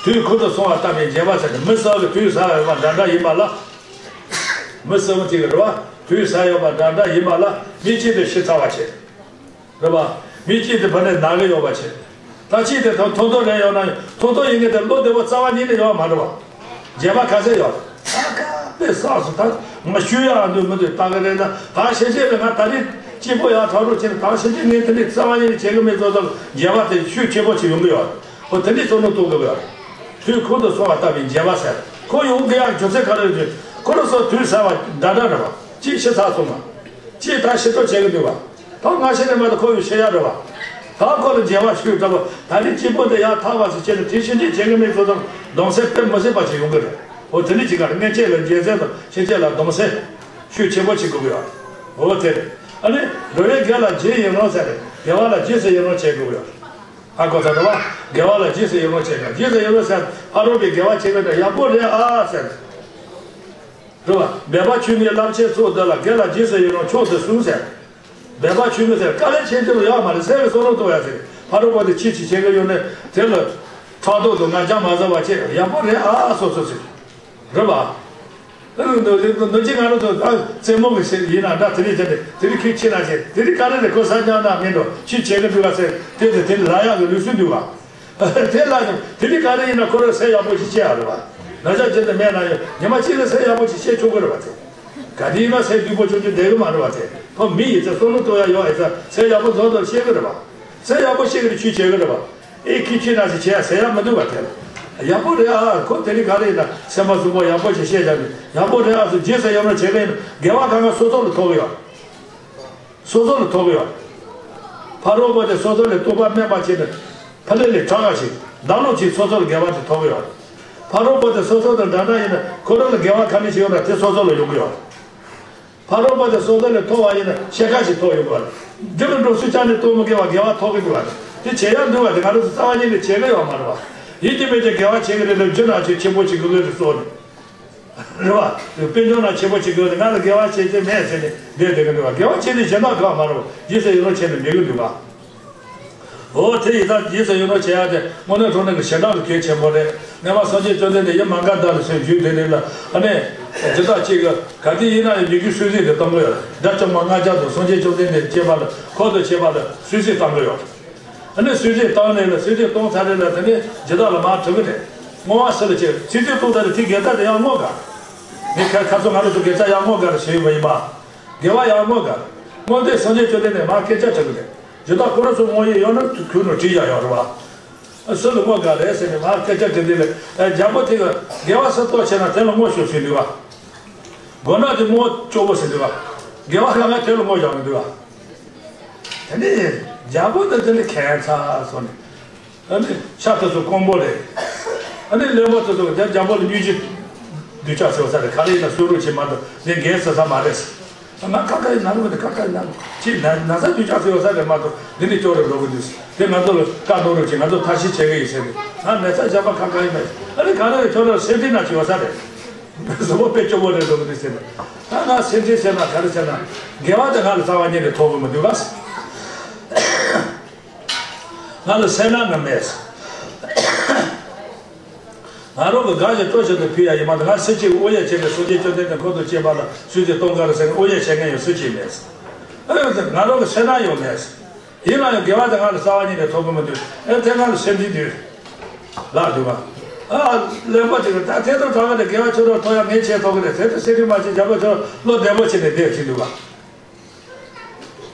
དུས་ཁོང་དུ་སོང་བ་ལྟ་བུའི་བྱེད་པ་ཟེར་ཏེ། མི་བསགས་གི་དུས་ཟ་ཡོད་པ་འདྲ་འདྲ་ཡིན་པ་ལ། མི་བསགས་གི་རེད་པ། དུས་ཟ་ཡོད་པ་འདྲ་འདྲ་ཡིན་པ་ལ། མི་གཅིག་དེ་ཤི་ཚར་བ་བྱེད། རེད་པ། མི་གཅིག་དེ་བར་ནས་ན་གི་ཡོད་པ་བྱེད། ད་གཅིག་དེ་ཐོ་ཐོ་ཐོ་རེ་ཡོད་ན་ཐོ་ཐོ་ཡིན་གི་དེ་བློ་བདེ་པོ་རྩ་བ་ཉིད་ནས་ཡོད་མ་རེད་པ། བྱེད་པ་ག་ཚད་ཡོད། ད་ག་དཔེ་བསགས་སོ། ད་ང་ཞུ་ཡ་འདུག་མི་འདུག་ལྟ་གི་རེད་ན། ད་ཤེས་བྱེད་ལ་ང་ད་རེས་སྐྱིད་པོ་ཡག་ཐག་རོགས་བྱས་ན། ད་ཤེས་བྱེད་ངས་དེ་ནས་རྩ་བ་ཉིད་ནས་བྱེད་གི་མེད་ཚོ་ཙམ་བྱེད་པ་དེ་ཤུགས་ཆེ་པོ་ཅིག་ཡོང་གི་ཡོད། ཧོ་དེ་འདྲའི་བསམ་བློ་གཏོང་དགོས་པ་ཡོད། དུས་ཁོང་དུ་སོང་བ་ལྟ་བུའི་བྱེད་པ་ཟེར། ཁོ་ཡོང་གི་ཡག་རྒྱུ་མཚན་ག་རེ་རེད། ཁོ་རང་ཚོ་དུས་ཟ་བ་འདྲ་འདྲ་རེད་པ། གཅིག་ཤི་ཚར་སོང་ང་། གཅིག་ད་ཤི་འགྲོ་བྱེད་གི་འདུག་པ། ད་ང་ཤི་ནས་མ་གཏོགས་ཁོ་ཡོང་ཤི་ཡ་རེད་པ། ད་ཁོ་ལ་བྱེད་པ་ཤུགས་དྲག་པོ། ད་ནི་སྐྱིད་པོ་འདི་ཡག་ཐག་པ་ཞིག་བྱས་ནས་དེ་ཤི་འདྲི་བྱེད་གི་མེད་ཚོ་ཙམ་གདུང་སེམས་དཔེ་མི་སྲིད་པ་ཞིག་ཡོང་གི་རེད། འོ་དེ་འདྲ་ཅིག་ག་རེ། སྔན་ཆད་ལ་རྒྱལ་མཚན་དང་ཕྱིན་ཆད་ལ་གདུང་སེམས་ཤུགས་ཆེན་པོ་ཞིག་དགོས་ཀྱི་ཡོད། འོ་དེ་རེད། ཨ་ནི་འགྲོ་བའི་དགེ་ལ་རྗེས་ཡི་རང་ཟེར་ཏེ། དགེ་བ་ལ་རྗེས་སུ་ཡི་རང་བྱེད་དགོས་ཀྱི་ཡོད། ཧ་གོ་ཚར་འདུག་པ། དགེ་བ་ལ་རྗེས་སུ་ཡི་རང་བྱེད་དགོས། རྗེས་སུ་ཡི་རང་ཟེར། ཕ་རོལ་པོས་དགེ་བ་བྱེད་པ་འདྲ་ཡག་པོ་རེད་ཨ་ཟེར། རེད་པ། འབད་པ་ཆུང་ངུས་རླབས་ཆེན་ཚོགས་འདི་ལ། དགེ་ལ་རྗེས་སུ་ཡི་རང་མཆོག་ཏུ་གསུངས་ཟེར། འབད་པ་ཆུང་ངུ་ཟེར། དཀའ་ལས་ཆེན་ཆེན་ཡོད་མ་རེད། སེམས་ཀྱི་བསམ་བློ་གཏོང་ཡ་ཟེར། ཕ་རོལ་པོ་དེ་ཁྱི་ཅིག་བྱེད་གི་ཡོད་ནས་དེ་ལ་ཕྲག་དོག་དང་ང་རྒྱལ་མ་ཟ་བ་བྱེད། ཡག་པོ་རེད་ཨ་སོ་སོ་ཟེར། རེད་པ། ཨ་ནི་འདི་འདི་འདི་ཅི་ང་རང་ཚོ་ད་རྩེད་མོ་གི་ཟེར་ཡིན་ན་འདྲ། དེ་རིང་དེ་འདྲ་དེ་རིང་ཁྱི་ཁྱི་ན་བྱེད། དེ་རིང་ག་རེ་རེད། ཁོ་ས་ཉག་ན་མིན་འགྲོ། ཁྱི་བྱེད་གི་འདུག་ག་ཟེར། དེ་དེ་དེ་ལ་ཡག་གི་ལུས་སུ་འདུག་ག་དེ་ལ་ཡང་དེ་རིང་ག་རེ་ཡིན་ན་ཁོ་རང་སེམས་ཡག་པོ་ཞིག་བྱེད་ཡ་རེད་པ། ན་ཚ་ཅི་འདྲ་མེད་ན་ཡང་ཉི་མ་གཅིག་ལ་སེམས་ཡག་པོ་ཞིག་བྱེད་ཆོག་གི་རེད་པ། དེ་ག་དེ་ཡིན་ན་སེམས་སྡུག་པོ་ཆུང་ཆུང་བསྡད་གི་མ་རེད་པ། དེ་ཕ་མི་ཡིན་ཚེ་བསམ་བློ་གཏོང་ཡ་ཡོད་ཡིན་ཚེ་སེམས་ཡག་པོ་རྫོགས་རྫོགས་བཤད་གི་རེད་པ། སེམས་ཡག་པོ་བཤད་གི་རེད། ཁྱོད་བྱེད་གི་རེད་པ། ཨེ་ཁྱི་ཁྱི་ན་ཞིག་བྱེད་ཡ་ཟེར་ཡ་མི་འདུག་པ། དེ་ལ་ཡག་པོ་རེད་ཨ། ཁོ་དེ་རིང་ག་རེ་ཡིན་ན་སེམས་པ་གཟུགས་པོ་ཡག་པོ་ཞིག་བཤད་བཞག་ནས་ཡག་པོ་རེད་ཨ་སོ། རྗེས་སུ་ཡི་རང་བྱེད་གི་ཡིན་ན་དགེ་བ་གང་ག་སོ་སོ་ལ་ཐོབ་གི་ཡོད། སོ་སོ་ལ་ཐོབ་ཡོད། ཕ་རོལ་པོ་དེ་སོ་སོ་ལས་རྟོགས་པ་དམན་པ་བྱས་ནས་ཕ་ལས་ལས་དྲག་ག་ཞིག་བདག་བློ་ཅིག་སོ་སོ་ལ་དགེ་བ་དེ་ཐོབ་ཡོད། ཕ་རོལ་པོ་དེ་སོ་སོ་དང་འདྲ་འདྲ་ཡིན་ན་ཁོ་རང་ལ་དགེ་བ་ག་ནས་ཞིག་ཡོང་ན་དེ་སོ་སོ་ལ་ཡོང་གི་ཡོད། ཕ་རོལ་པོ་དེ་སོ་སོ་ལས་མཐོ་བ་ཡིན་ན་ཕྱེད་ཀ་ཞིག་ཐོབ་ཡོང་གི་ཡོད། འདི་ལ་འགྲོ་སུ་ཅག་ནས་རྟོགས་མི་དགེ་བ་དགེ་བ་ཐོབ་གི་འདུག་བ། དེ་བྱེད་ཡ་འདུག་བ། དེ་ང་རང་ཚོ་རྩ་བ་ཉིད་ནས་བྱེད་གི་ཡོད་མ་རེད་བ། ཡིན་གྱི་མིན་གྱི་དགེ་བ་བྱེད་གི་རེད་ལབ་རྒྱུ་ན་ཆོས་ཆེན་པོ་བྱེད་གི་ལོས་རེད་སོགས་ནས། རེད་བ། དཔལ་འབྱོར་ན་ཆེན་པོ་བྱེད་དགོས་ཏེ་ང་ལ་དགེ་བ་བྱེད་རྒྱུ་མེད་ཟེར་ནས་བསྡད་བསྡད་ཀྱི་འདུག་བ། དགེ་བ་བྱེད་དུས་གཞན་དག་དགག་མ་རེད་བ། རྗེས་སུ་ཡི་རང་བྱས་ནས་འབད་ཀྱི་འདུག་བ། འོ་དེ་ཡི་དྭགས་རྗེས་སུ་ཡི་རང་བྱེད་ཡ་དེ་དངོས་གནས་དྲང་གནས་ཀྱི་ཞེ་དྲག་ཏུ་གལ་ཆེན་པོ་རེད། སྔོན་མ་སངས་རྒྱས་བཅོམ་ལྡན་འདས་ཡུལ་མ་ག་དྷ་ལ་སོན་རྒྱུ་དེ་རེད་ལ། ཨ་ནི་སྦྱིན་བདག་གཅིག་གིས་ག་དུས་ཡིན་ན་ཡང་མི་རྒྱུ་གསོལ་ཚིགས་དེ་གཏོང་གི་ཡོད། དགྲ་བཅོམ་པ་ལྔ་བརྒྱ་དང་སངས་རྒྱས་བཅོམ་ལྡན་འདས་བཅས་པ་ལ་འཁོར་དང་བཅས་པ་ལ་གསོལ་ཚིགས་གཏོང་གི་ཡོད། ཨ་ནི་གསོལ་ཚིགས་བཏང་ནས་ལ་གསོལ་ཚིགས་བཏང་ཚར་རེད་ལ། དེ་ནས་སྦྱིན་བདག་ལ་མར་དྲི་གི་རེད། བསྔོ་བ་སུ་ལ་བྱེད། ཚིགས་བཅད་བཏང་ཚར་རེད། དེ་དགེ་རྩ་དེ་ཡང་བསྔོ་དགའ། ངས་ཁ་ཁ་སང་ང་རང་ཚོ་དགེ་རྩ་ཡར་བསྔོ་དགའ་རེད་ཞུས་པ་ཡིན་པ། དགེ་བ་ཡར་བསྔོ་དགའ། བསྔོ་དུས་སངས་རྒྱས་བཅོམ་ལྡན་འདས་མར་སྐད་ཆ་དྲི་གི་རེད། སྦྱིན་བདག་ཁོ་རང་ཚོ་བསྔོ་ཡས་ཡོད་ན་ཁུར་ནས་དྲིས་བཞག་ཡོད་རེད་བ། སུ་ལ་བསྔོ་དགའ་རེད་ཟེར་ནས་མར་སྐད་ཆ་དྲི་དུས་ལ། རྒྱལ་པོ་དེ་གིས་དགེ་བ་སུ་ཏོག་བྱས་ན་དེ་ལ་བསྔོ་ཤོག་ཟེར་འདུག་བ། མགོ་ནག་དེ་བསྔོ་སྐྱོ་པོ་ཟེར་འདུག་བ། དགེ་བ་གང་ག་དེ་ལ་བསྔོ་བཞག་གི་འདུག་བ། དེ་ནས་རྒྱལ་པོ་དེ་དེ་ནས་ཁྱད་མཚར་སོང་ནས། ཨ་ནི་ཤ་དེ་ཚོ་དཀོན་པོ་རེད། ཨ་ནི་བློན་པོ་དེ་ཚོ་རྒྱ་རྒྱལ་པོ་ལ་སྙུན་གཞི་སྡུག་ཅག་ཟེར་བ་ས་རེད། ག་རེ་ཡིན་ན་གསོད་རོགས་བྱེད་མ་གཏོགས་ལན་འགན་ཟེར་ས་མ་རེད། ང་ཁ་ཁ་ཡིན་ན་རུང་ཁ་ཁ་ཡིན་ན་རུང་ཅི་ན་ན་ཚ་སྡུག་ཅག་ཟེར་བ་ས་རེད་མ་གཏོགས་འདི་ནི་སྐྱོ་རེ་འགྲོ་གི་འདུག་དེ་ང་ཚོ་ལ་བཀའ་གནང་རོགས་བྱེད། ང་ཚོ་ཐབས་ཤེས་བྱེད་གི་ཡིན་ཟེར་ནས། ང་ན་ཚ་བྱས་པ་ཁ་ཁ་ཡིན་ན། ཨ་ནི་ག་རེ་རེད། ཁྱོད་རང་སེམས་ཁྲལ་ན་བྱེད་བ་ས་རེད། གཟུགས་པོ་དཔེ་སྐྱོ་པོ་རེད་འགྲོ་གི་འདུག་ཟེར་ནས། ད་ང་སེམས་ཁྲལ་བྱས་ན་ག་རེ་བྱས་ན་དགེ་བ་དེ་ང་ལ་རྩ་བ་ཉིད་ནས་ཐོབ་གི་མི་འདུག་ག་ང་ལ་སེར་སྣ་ནི་མེད། ང་རང་གི་དགའ་ཞིང་སྤྲོ་བཞིན་དུ་ཕུལ་ཡ་ཡིན་མ་གཏོགས། ང་སུ་གཅིག་དབུ་ཡ་བྱས་ནས་སངས་རྒྱས་བཅོམ་ལྡན་འདས་འཁོར་དང་བཅས་པ་ལ་གསོལ་ཚིགས་གཏོང་ག་རེ་ཟེར་ནས་དབུ་ཡ་བྱེད་མཁན་ཡང་སུ་གཅིག་མེད། ཨ་ཡོད་ཟེར། ང་རང་གི་སེར་སྣ་ཡང་མེད། ཡིན་ན་ཡང་དགེ་བ་དེ་ང་ལ་རྩ་བ་ཉིད་ནས་ཐོབ་གི་མི་འདུག་ཨེ་དེ་ང་ལ་སེམས་ཁྲལ་འདུག་ལབ་འདུག་ག་ཨ་བློན་པོ་དེ་གིས་ད་དེ་ལྟར་དྲག་གི་དེ་དགེ་བ་ཁྱོད་རང་ཐོབ་ཡ་ངས་བྱས་ཐོབ་གི་རེད། དེ་ལྟར་སེམས་ཁྲལ་མ་བྱེད། རྒྱལ་པོ་ཁྱོད་རང་བློ་བདེ་པོ་བྱས་ནས་བསྡད་ཟེར་འདུག་ག་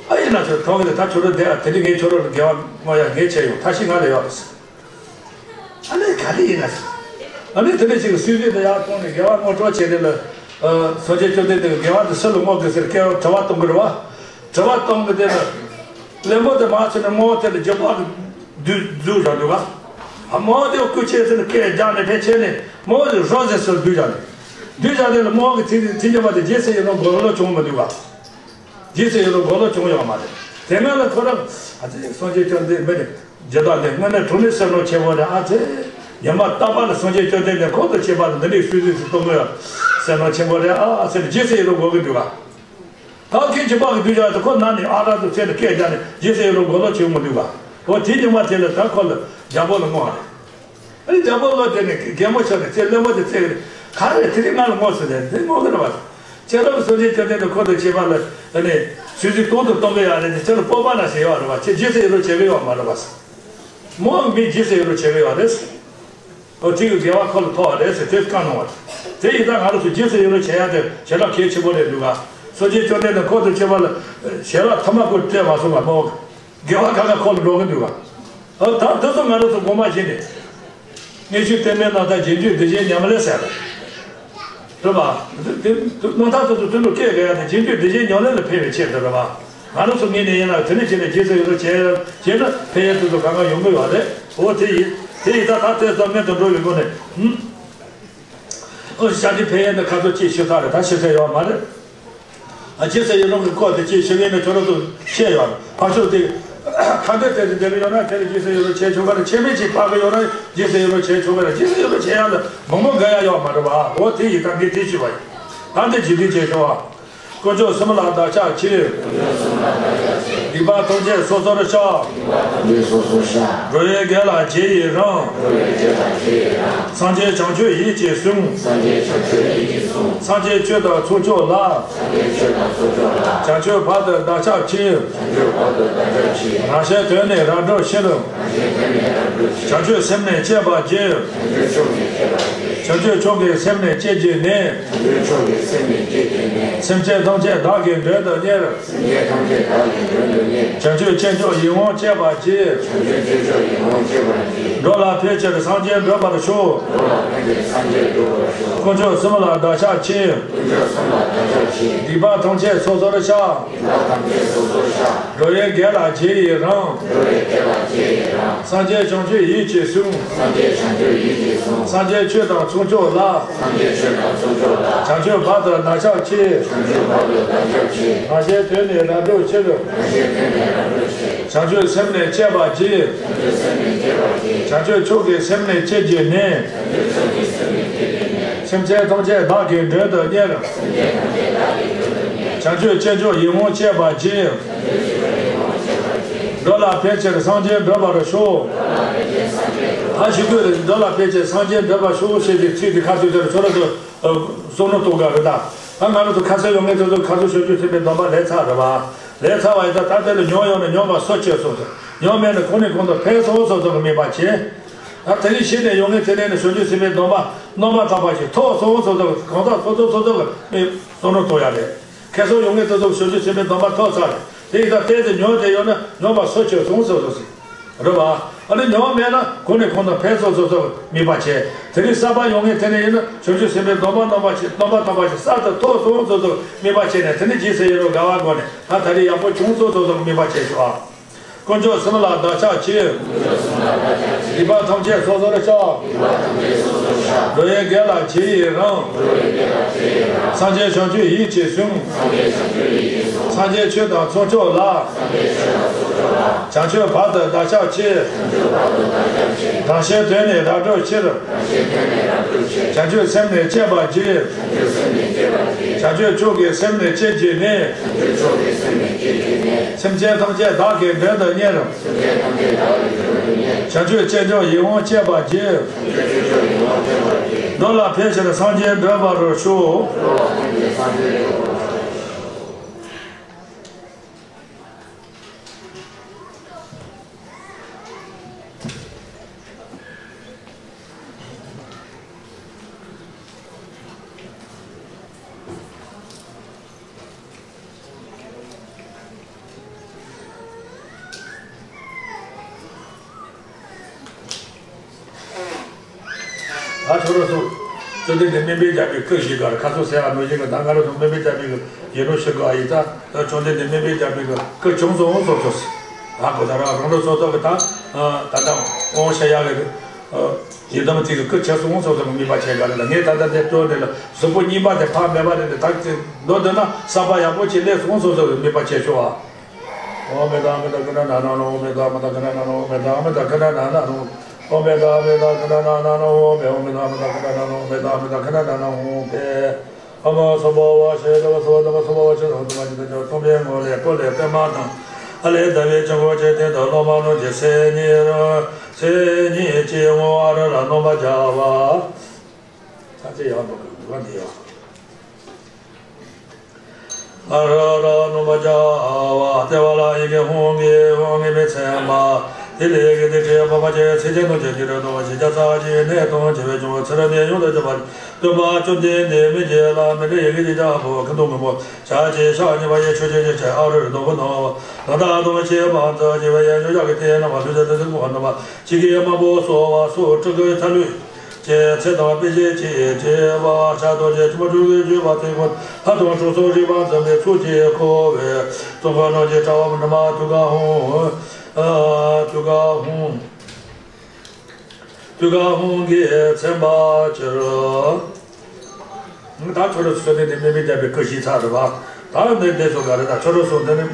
ཨ་ཡིན་ན་ཁྱོད་ཐོབ་གི་རེད། ད་ཁྱོད་རང་བསྡད་ཨ། དེ་རིང་ངས་ཁྱོད་རང་ལ་དགེ་བ་བསྔོ་ཡ་ངས་བྱས་ཡོང་། ཐབས་ཤེས་ང་ལ་ཡོད་རེད། ཨ་ནི་ག་རེ་ཡིན་ན། ཨ་ནི་དེ་འདྲ་ཞིག་གི་གསོལ་ཚིགས་དེ་ཡར་གཏོང་ནས་དགེ་བ་བསྔོ་སྤྲོ་བྱས་ཏེ་ལ། ཨ་སངས་རྒྱས་བཅོམ་ལྡན་འདས་ཀྱིས་དགེ་བ་འདི་སུ་ལ་བསྔོ་དགོས་ཟེར་སྐད་དྲི་བ་གཏོང་གི་རེད་བ། དྲི་བ་གཏོང་གི་དེ་ལ། བློན་པོ་དེ་མར་ཕྱིན་ནས་དམར་པོ་དེ་ལ་རྒྱུ་བག་གི་བདུད་འཛུགས་བཞག་འདུག་ག་ཨ་དམར་པོ་དེ་སྐུ་ཆས་ཟེར་ནས་སྐད་རྒྱག་ནས་ཕར་ཕྱིན་ནས་དམར་པོ་དེ་རོ་ཟེར་སུ་བསྡུས་བཞག་ནས། གདུལ་བྱ་དེ་ལ་རྨོངས་པའི་ཚིག་ཚིག་འཇོག་པ་དེ་རྗེས་སུ་ཡི་རང་གོ་ལོ་བྱུང་མི་འདུག་ག། རྗེས་སུ་ཡི་རང་གོ་ལོ་བྱུང་ཡོད་མ་རེད། དེ་སྔ་ལ་ཁོ་རང་ཨ་ཙི་སངས་རྒྱས་བཅོམ་ལྡན་མི་རེད། ཇི་ལྟར་ནི་དངོས་གནས་དྲང་གནས་བསོད་ནམས་ཆེན་པོ་རེད། ཨ་ཙི། ཉི་མ་རྟག་པར་ལ་སངས་རྒྱས་བཅོམ་ལྡན་འདས་ཁོང་དང་ཁྱད་པར་དུ་འདི་འདྲའི་སུས་སུས་སུ་གཏོང་གི་ཡོད། བསོད་ནམས་ཆེན་པོ་རེད། ཨ་ཨ་ཟེར་ནས་རྗེས་སུ་ཡི་རང་གོ་གི་འདུག་ག། ད་ཁྱེད་ཀྱི་ཕ་གི་གདུལ་བྱ་དེ་ཁོ་ན་ནས་ཨ་རག་ཏུ་ཚེ་ལ་སྐད་རྒྱག་ནས་རྗེས་སུ་ཡི་རང་གོ་ལོ་བྱེད་མི་འདུག་ག། འོ་དེ་ཉི་མ་དེ་ལ་ད་ཁོ་ལ་རྒྱལ་པོ་ལ་བསྔོ་བ་རེད། ཨ་ནི་རྒྱལ་པོ་བློ་བདེ་ནས་རྒན་མོ་ཆགས་ནས་ཚེ་བློན་པོ་དེ་བཙལ་གི་རེད། ག་རེ་དེ་རིང་ང་ལ་བསྔོ་ཟེར་ནས་དེ་བསྔོ་གི་རེད་བ། ཁྱེད་རང་གི་སངས་རྒྱས་བཅོམ་ལྡན་འདས་ཁོ་དང་ཁྱད་པར་ལ་ཨ་ནི་སུས་སུས་གཏོང་དུ་གཏོང་གི་ཡོད་རེད་དེ། ཁྱེད་ལ་སྤོབས་པ་ན་ཞིག་ཡོད་རེད་བ། ཁྱེད་རྗེས་སུ་ཡི་རང་བྱེད་གི་ཡོད་མ་རེད་བ། རྨོངས་པའི་མིས་རྗེས་སུ་ཡི་རང་བྱེད་གི་ཡོད་རེད། ཨོ་དེ་གི་དགེ་བ་ཁོ་ལ་ཐོབ་པ་རེད་ཟེར་དེ་བཀའ་གནང་བ་རེད། དེ་ཡིན་ཙང་ང་རང་ཚོ་རྗེས་སུ་ཡི་རང་བྱེད་ཡ་དེ་ཞེ་དྲག་གལ་ཆེན་པོ་རེད་འདུག་ག། སངས་རྒྱས་བཅོམ་ལྡན་འདས་ཁོ་དང་ཁྱད་པར་ལ་ཞེ་དྲག་ཐ་མ་ཁོ་སྤྲད་མ་སོང་བ་མོ། དགེ་བ་ག་ག་ཁོ་ལ་འགྲོ་གི་འདུག་ག། ཨོ་ད་དེ་ཚོ་ང་རང་ཚོ་དགོངས་པ་བཞེས་ནས། དངོས་ཆོས་གཏན་མེད་རྣམ་དག་རྗེས་འཇུག་སྡིག་ཅན་ཉམས་ལེན་ཟེར། རེད་པ། དེ་དེ་རྣམ་ཐར་དེ་ཚོ་དེ་ལ་སྐད་རྒྱག་ཡ་དེ་རྗེས་འཇུག་སྡིག་ཅན་ཉམས་ལེན་ལ་ཕན་པའི་ཆེད་དུ་རེད་པ། ང་རང་ཚོ་ངོས་ནས་ཡིན་ན་དེ་ནས་བྱས་ནས་རྗེས་སུ་ཡི་རང་བྱས་བྱས་ན་ཕན་ཡོན་དེ་ཚོ་གང་གང་ཡོང་གི་ཡོད་རེད། འོ་དེ་ཡིན། དེ་ཡིན་ད་ད་དེ་ཚོ་སྔོན་དུ་འགྲོ་བའི་སྒོ་ནས། ཧུམ། ཨོ་ཞབས་ཀྱི་ཕན་ཡོན་དེ་ཁ་ཚོ་ཅིག་ཤེས་ཚར་རེད། ད་ཤེས་ཚར་ཡོད་མ་རེད། ཨ་རྗེས་སུ་ཡི་རང་གི་སྐོར་དེ་ཅིག་ཤེས་མཁན་ནི་ཁྱོད་རང་ཚོ་ཤེས་ཡོད་རེད། ཕར་ཕྱོགས་དེ་ཁ་འདོན་དེ་ཚོ་འདེབས་ཡོད་ན་དེ་ལ་རྗེས་སུ་ཡི་རང་བྱས་ཆོག་གི་རེད། ཆད་མེད་ཅིག་ཕར་གི་ཡོད་ན་རྗེས་སུ་ཡི་རང་བྱས་ཆོག་གི་རེད། རྗེས་སུ་ཡི་རང་བྱས་ཡ་ལ་མང་པོ་དགོས་ཡ་ཡོད་མ་རེད་པ། འོ་དེ་ཡིན་ད་ངས་དེ་ཞུས་པ་ཡིན། ད་འདི་རྗེས་ཟློས་བྱས་ཆོག་ཨ། དཀོན་མཆོག་གསུམ་ལ་བདག་ཕྱག་འཚལ། སྡིག་པ་ཐམས་ཅད་སོ་སོར་བཤགས། སྡིག་པ་ཐམས་ཅད་སོ་སོར་བཤགས། འགྲོ་བའི་དགེ་ལ་རྗེས་ཡི་རང་། འགྲོ་བའི་དགེ་ལ་རྗེས་ཡི་རང་། སངས་རྒྱས་བྱང་ཆུབ་ཡིད་ཀྱིས་བཟུང་། སངས་རྒྱས་བྱང་ཆུབ་ཡིད་ཀྱིས་བཟུང་། སངས་རྒྱས་ཆོས་དང་ཚོགས་མཆོག་ལ། སངས་རྒྱས་ཆོས་དང་ཚོགས་མཆོག་ལ། བྱང་ཆུབ་བར་དུ་བདག་ཕྱག་འཚལ། བྱང་ཆུབ་བར་དུ་བདག་ཕྱག་འཚལ། རང་གཞན་དོན་ནི་རབ་བསྒྲུབ་ཕྱིར། རང་གཞན་དོན་ནི་རབ་བསྒྲུབ་ཕྱིར། བྱང་ཆུབ་སེམས་ནི་བསྐྱེད་པར་བགྱི། བྱང་ཆུབ་སེམས་ནི་བསྐྱེད་པར་བགྱི། བྱང་ཆུབ་མཆོག་གི་སེམས་ནི་བསྐྱེད་བགྱིས་ནས། བྱང་ཆུབ་མཆོག་གི་སེམས་ནི་བསྐྱེད་བགྱིས་ནས། སེམས་ཅན་ཐམས་ཅད་བདག་གིས་མགྲོན་དུ་གཉེར། སེམས་ཅན་ཐམས་ཅད་བདག་གིས་མགྲོན་དུ་གཉེར། བྱང་ཆུབ་སྐྱེས་མཆོག་ཡིད་འོང་སྤྱད་པར་བགྱི། བྱང་ཆུབ་སྐྱེས་མཆོག་ཡིད་འོང་སྤྱད་པར་བགྱི། འགྲོ་ལ་ཕན་ཕྱིར་སངས་རྒྱས་འགྲུབ་པར་ཤོག། འགྲོ་ལ་ཕན་ཕྱིར་སངས་རྒྱས་འགྲུབ་པར་ཤོག། དཀོན་མཆོག་གསུམ་ལ་བདག་ཕྱག་འཚལ། དཀོན་མཆོག་གསུམ་ལ་བདག་ཕྱག་འཚལ། སྡིག་པ་ཐམས་ཅད་སོ་སོར་བཤགས། སྡིག་པ་ཐམས་ཅད་སོ་སོར་བཤགས། འགྲོ་བའི་དགེ་ལ་རྗེས་ཡི་རང་། འགྲོ་བའི་དགེ་ལ་རྗེས་ཡི་རང་། སངས་རྒྱས་བྱང་ཆུབ་ཡིད་ཀྱིས་བཟུང་། སངས་རྒྱས་བྱང་ཆུབ་ཡིད་ཀྱིས་བཟུང་། སངས་རྒྱས་ཆོས་དང་ཚོགས་མཆོག་ལ། སངས་རྒྱས་ཆོས་དང་ཚོགས་མཆོག་ལ། བྱང་ཆུབ་བར་དུ་བདག་ཕྱག་འཚལ། བྱང་ཆུབ་བར་དུ་བདག་ཕྱག་འཚལ། རང་གཞན་དོན་ནི་རབ་བསྒྲུབ་ཕྱིར། རང་གཞན་དོན་ནི་རབ་བསྒྲུབ་ཕྱིར། བྱང་ཆུབ་སེམས་ནི་བསྐྱེད་པར་བགྱི། བྱང་ཆུབ་སེམས་ནི་བསྐྱེད་པར་བགྱི། བྱང་ཆུབ་མཆོག་གི་སེམས་ནི་བསྐྱེད་བགྱིས་ནས། བྱང་ཆུབ་མཆོག་གི་སེམས་ནི་བསྐྱེད་བགྱིས་ནས། སེམས་ཅན་ཐམས་ཅད་བདག་གིས་མགྲོན་དུ་གཉེར། སེམས་ཅན་ཐམས་ཅད་བདག་གིས་མགྲོན་དུ་གཉེར། བྱང་ཆུབ་སྐྱེས་མཆོག་ཡིད་འོང་སྤྱད་པར་བགྱི། འགྲོ་ལ་ཕན་ཕྱིར་སངས་རྒྱས་འགྲུབ་པར་ཤོག། ད་ཞུ་དགོས་རེད། འགྲོ་ལ་ཕན་ཕྱིར་སངས་རྒྱས་འགྲུབ་པར་ཤོག་ཞེས་པའི་ཚིག་དེ་ཁ་ཐུག་དེར་ཚོ་ར་ཚོ་བསམ་བློ་གཏོང་ག་རེད་ད། ད་ང་རང་ཚོ་ཁ་སང་ཡོང་མཁན་ཚོ་ཚོ་ཁ་སང་བྱང་ཆུབ་སེམས་དཔའི་སྡོམ་པ་ལེན་ཚར་རེད་བ། ལེན་ཚར་བ་ཡིན་ད་ད་དེ་ལ་མྱོང་ཡོང་ན་མྱོང་བ་སོ་སྐྱེ་སོང་ཟེར། མྱོང་མེད་ན་གོང་ནས་གོང་དུ་འཕེལ་སོང་སོང་ཟེར་གི་དམིགས་པ་བྱེད། ད་དེ་རིང་གཞི་ནས་ཡོང་མཁན་དེ་ལས་ནི་བྱང་ཆུབ་སེམས་དཔའི་སྡོམ་པ་རྣམ་པར་དག་པ་ཞིག་ཐོབ་སོང་སོང་ཟེར་གི་གང་ཟག་སོ་སོ་སོ་སོ་གི་དམིགས་བསམ་བློ་གཏོང་ཡ་རེད། ཁ་སང་ཡོང་མཁན་དེ་ཚོ་བྱང་ཆུབ་སེམས་དཔའི་སྡོམ་པ་ཐོབ་ཚར་རེད། དེ་ཡིན་ད་ལྟའི་དེ་མྱོང་དེ་ཡོད་ན་མྱོང་བ་སོ་སྐྱེ་སོང་སོང་སོང་ཟེར། རེད་བ། ཨ་ནི་མྱོང་མེད་ན་གོང་ནས་གོང་དུ་འཕེལ་སོང་སོང་སོང་དམིགས་པ་བྱེད། དེ་རིང་གསར་པ་ཡོང་མཁན་དེ་ནས་ཡིན་ན་བྱང་ཆུབ་སེམས་དཔའི་སྡོམ་པ་རྣམ་པ་ཞིག་སྡོམ་པ་རྣམ་པ་ཞིག་གསར་དུ་ཐོབ་སོང་སོང་སོང་དམིགས་པ་བྱས་ནས་དེ་ནས་རྗེས་སུ་ཡི་རང་དགའ་བ་སྒོ་ནས་ད་ད་རེས་ཡག་པོ་བྱུང་སོང་སོང་སོང་དམིགས་པ་བྱེད་ཤོག་ཨ། དཀོན་མཆོག་གསུམ་ལ་བདག་ཕྱག་འཚལ། སྡིག་པ་ཐམས་ཅད་སོ་སོར་བཤགས། འགྲོ་བའི་དགེ་ལ་རྗེས་ཡི་རང་། སངས་རྒྱས་བྱང་ཆུབ་ཡིད་ཀྱིས་བཟུང་། སངས་རྒྱས་ཆོས་དང་ཚོགས་མཆོག་ལ། བྱང་ཆུབ་བར་དུ་བདག་ཕྱག་འཚལ། རང་གཞན་དོན་ནི་རབ་བསྒྲུབ་ཕྱིར། བྱང་ཆུབ་སེམས་ནི་བསྐྱེད་པར་བགྱི། བྱང་ཆུབ་མཆོག་གི་སེམས་ནི་བསྐྱེད་བགྱིས་ནས། སེམས་ཅན་ཐམས་ཅད་བདག་གིས་མགྲོན་དུ་གཉེར། བྱང་ཆུབ་སྐྱེས་མཆོག་ཡིད་འོང་སྤྱད་པར་བགྱི། འགྲོ་ལ་ཕན་ཕྱིར་སངས་རྒྱས་འགྲུབ་པར་ཤོག། ད་ཁྱོད་རང་ཚོ་བཅོམ་ལྡན་འདས་སྨན་པའི་རྒྱལ་པོའི་སྐུ་ཞིག་གར་ཁ་སོ་ཟེར་བ་ནོར་བཞིན་གྱི་ད་ང་རང་ཚོ་སྨན་པའི་རྒྱལ་པོའི་གི་ཡིན་ནོ་ཞིག་ག་ཡིན་ད་ད་བཅོམ་ལྡན་འདས་སྨན་པའི་རྒྱལ་པོའི་གི་སྐུ་བྱུང་སོང་སོང་སོང་ད་གོ་ད་ར་རང་རང་སོ་སོ་གི་ད་ད་ད་འོང་ཤ་ཡག་གི་ཡི་དམ་དེ་གི་སྐུ་ཁྱེར་སོང་སོང་སོང་གི་དམིགས་པ་བྱེད་ག་རེ་ལ། ངས་ད་ལྟ་འདི་སྟོན་འདི་ལ་གཟུགས་པོ་རྙིང་པ་དེ་ཕར་མེད་པ་རེད། འདི་ད་ཅི་མདོ་འདི་ན་བསམ་པ་ཡག་པོ་ཅིག་སླེབས་སོང་སོང་སོང་གི་དམིགས་པ་བྱེད་ཆོག་ཨ། ཨོ་མི་དང་མི་དང་ཀུན་ན་ན་ནོ། ཨོ་མི་དང་མི་དང་ཀུན་ན་ན་ནོ། ཨོ་མི་དང་མི་དང་ཀུན་ན་ན་ནོ། ཨོ་མི་དང་མི་དང་ཀུན་ན་ན་ནོ། ཨོ་མི་དང་མི་དང་ཀུན་ན་ན་ནོ། ཨོ་མི་དང་མི་དང་ཀུན་ན་ན་ནོ། ཨོ་མི། ཨ་མ་སོ་བ་བ་ཤེ་ད་བ་སོ་བ་ད་བ་སོ་བ་བ་ཤེ་ད་བ་ད་མ་ཅི་ད་ཅོ་སྟོང་པའི་ངོ་ལས་སྐོར་ལས་པད་མ་དང་། ཨ་ལས་ཟླ་བའི་དཀྱིལ་འཁོར་གྱི་སྟེང་དུ་སློབ་མ་རྣམས་ཀྱི་སེམས་ཉིད་རང་སེམས་ཉིད་ཀྱི་ངོ་བོ་ཨ་རུ་ར་སྣང་བར་བྱ་བ། ད་ཅི་ཡག་འདུག་གི་འདུག་ག་འདི་ཡག་ཨ་རུ་ར་སྣང་བར་བྱ་བ། ལྟེ་བ་ལ་ཡི་གེ་ཧཱུྃ་གིས་དབང་ངེས་པའི་མཚན་མ། དེ་ལས་ཡི་གེ་དེ་ཕྲེང་བ་མ་ཆེ་ཚིགས་བཅད་རྣམས་ཀྱི་དཀྱིལ་དུ་སྟོང་པ་ཞེས་བྱ་ཚར་གྱི་གནས་སྟོང་ཆེ་བའི་འབྱུང་བ་ཚུ་རབ་ནས་ཡོངས་སུ་གྲུབ་པ་སྟོན་པ་བཅོམ་ལྡན་འདས་མི་མཇེད་ལ་མཎྜལ་ཡི་གེ་བརྒྱད་བརྒྱ་པོ་ཀུན་ཏུ་སྔོན་པོ་ཞལ་གཅིག་ཕྱག་གཉིས་པ་ཡི་ཆོས་ཀྱི་རྗེ་ཆེན་ཨ་རུ་ར་སྡོང་པོ་རྣམས་ལ་ད་ལྟ་དང་ཕྱི་མ་ཚུ་བྱེད་པའི་ཡང་ཆོས་ཞག་གི་རྟེན་རྣམ་པ་ལྷུན་གྱིས་གྲུབ་པའི་སྐུ་རྣམ་པ་ཇི་སྐད་མང་པོ་གསོལ་བ་སོགས་སྤྲུལ་སྐུའི་ཚལ་ལུས་ཀྱི་ཚེ་དང་དཔེ་བྱད་ཀྱི་བྲིས་པ་ཕྱག་རྡོར་གྱི་ཆུ་བོ་སྤྲུལ་སྐུའི་བརྗོད་པ་དེ་ཀུན་ལྷ་དང་དྲང་སྲོང་རིག་པ་འཛིན་པའི་ཚུལ་གྱིས་བསྐོར་བའི་གཙུག་ཕུད་རྣམས་ཀྱི་དྲ་བ་འབྲུ་མ་ཐུགས་ཀར་ཧཱུྃ། ཨ། ཐུགས་ཀར་ཧཱུྃ། ཐུགས་ཀར་ཧཱུྃ་གིས་མཚན་པར་གྱུར། ད་ཁྱོད་རང་ཚོ་དེ་ནས་དམིགས་མེད་རྒྱལ་པོའི་སྐུ་ཞིག་ཚར་རེད་བ། ད་འདི་འདི་ཚོ་ག་རེ། ད་ཁྱོད་རང་ཚོ་འདི་ནི་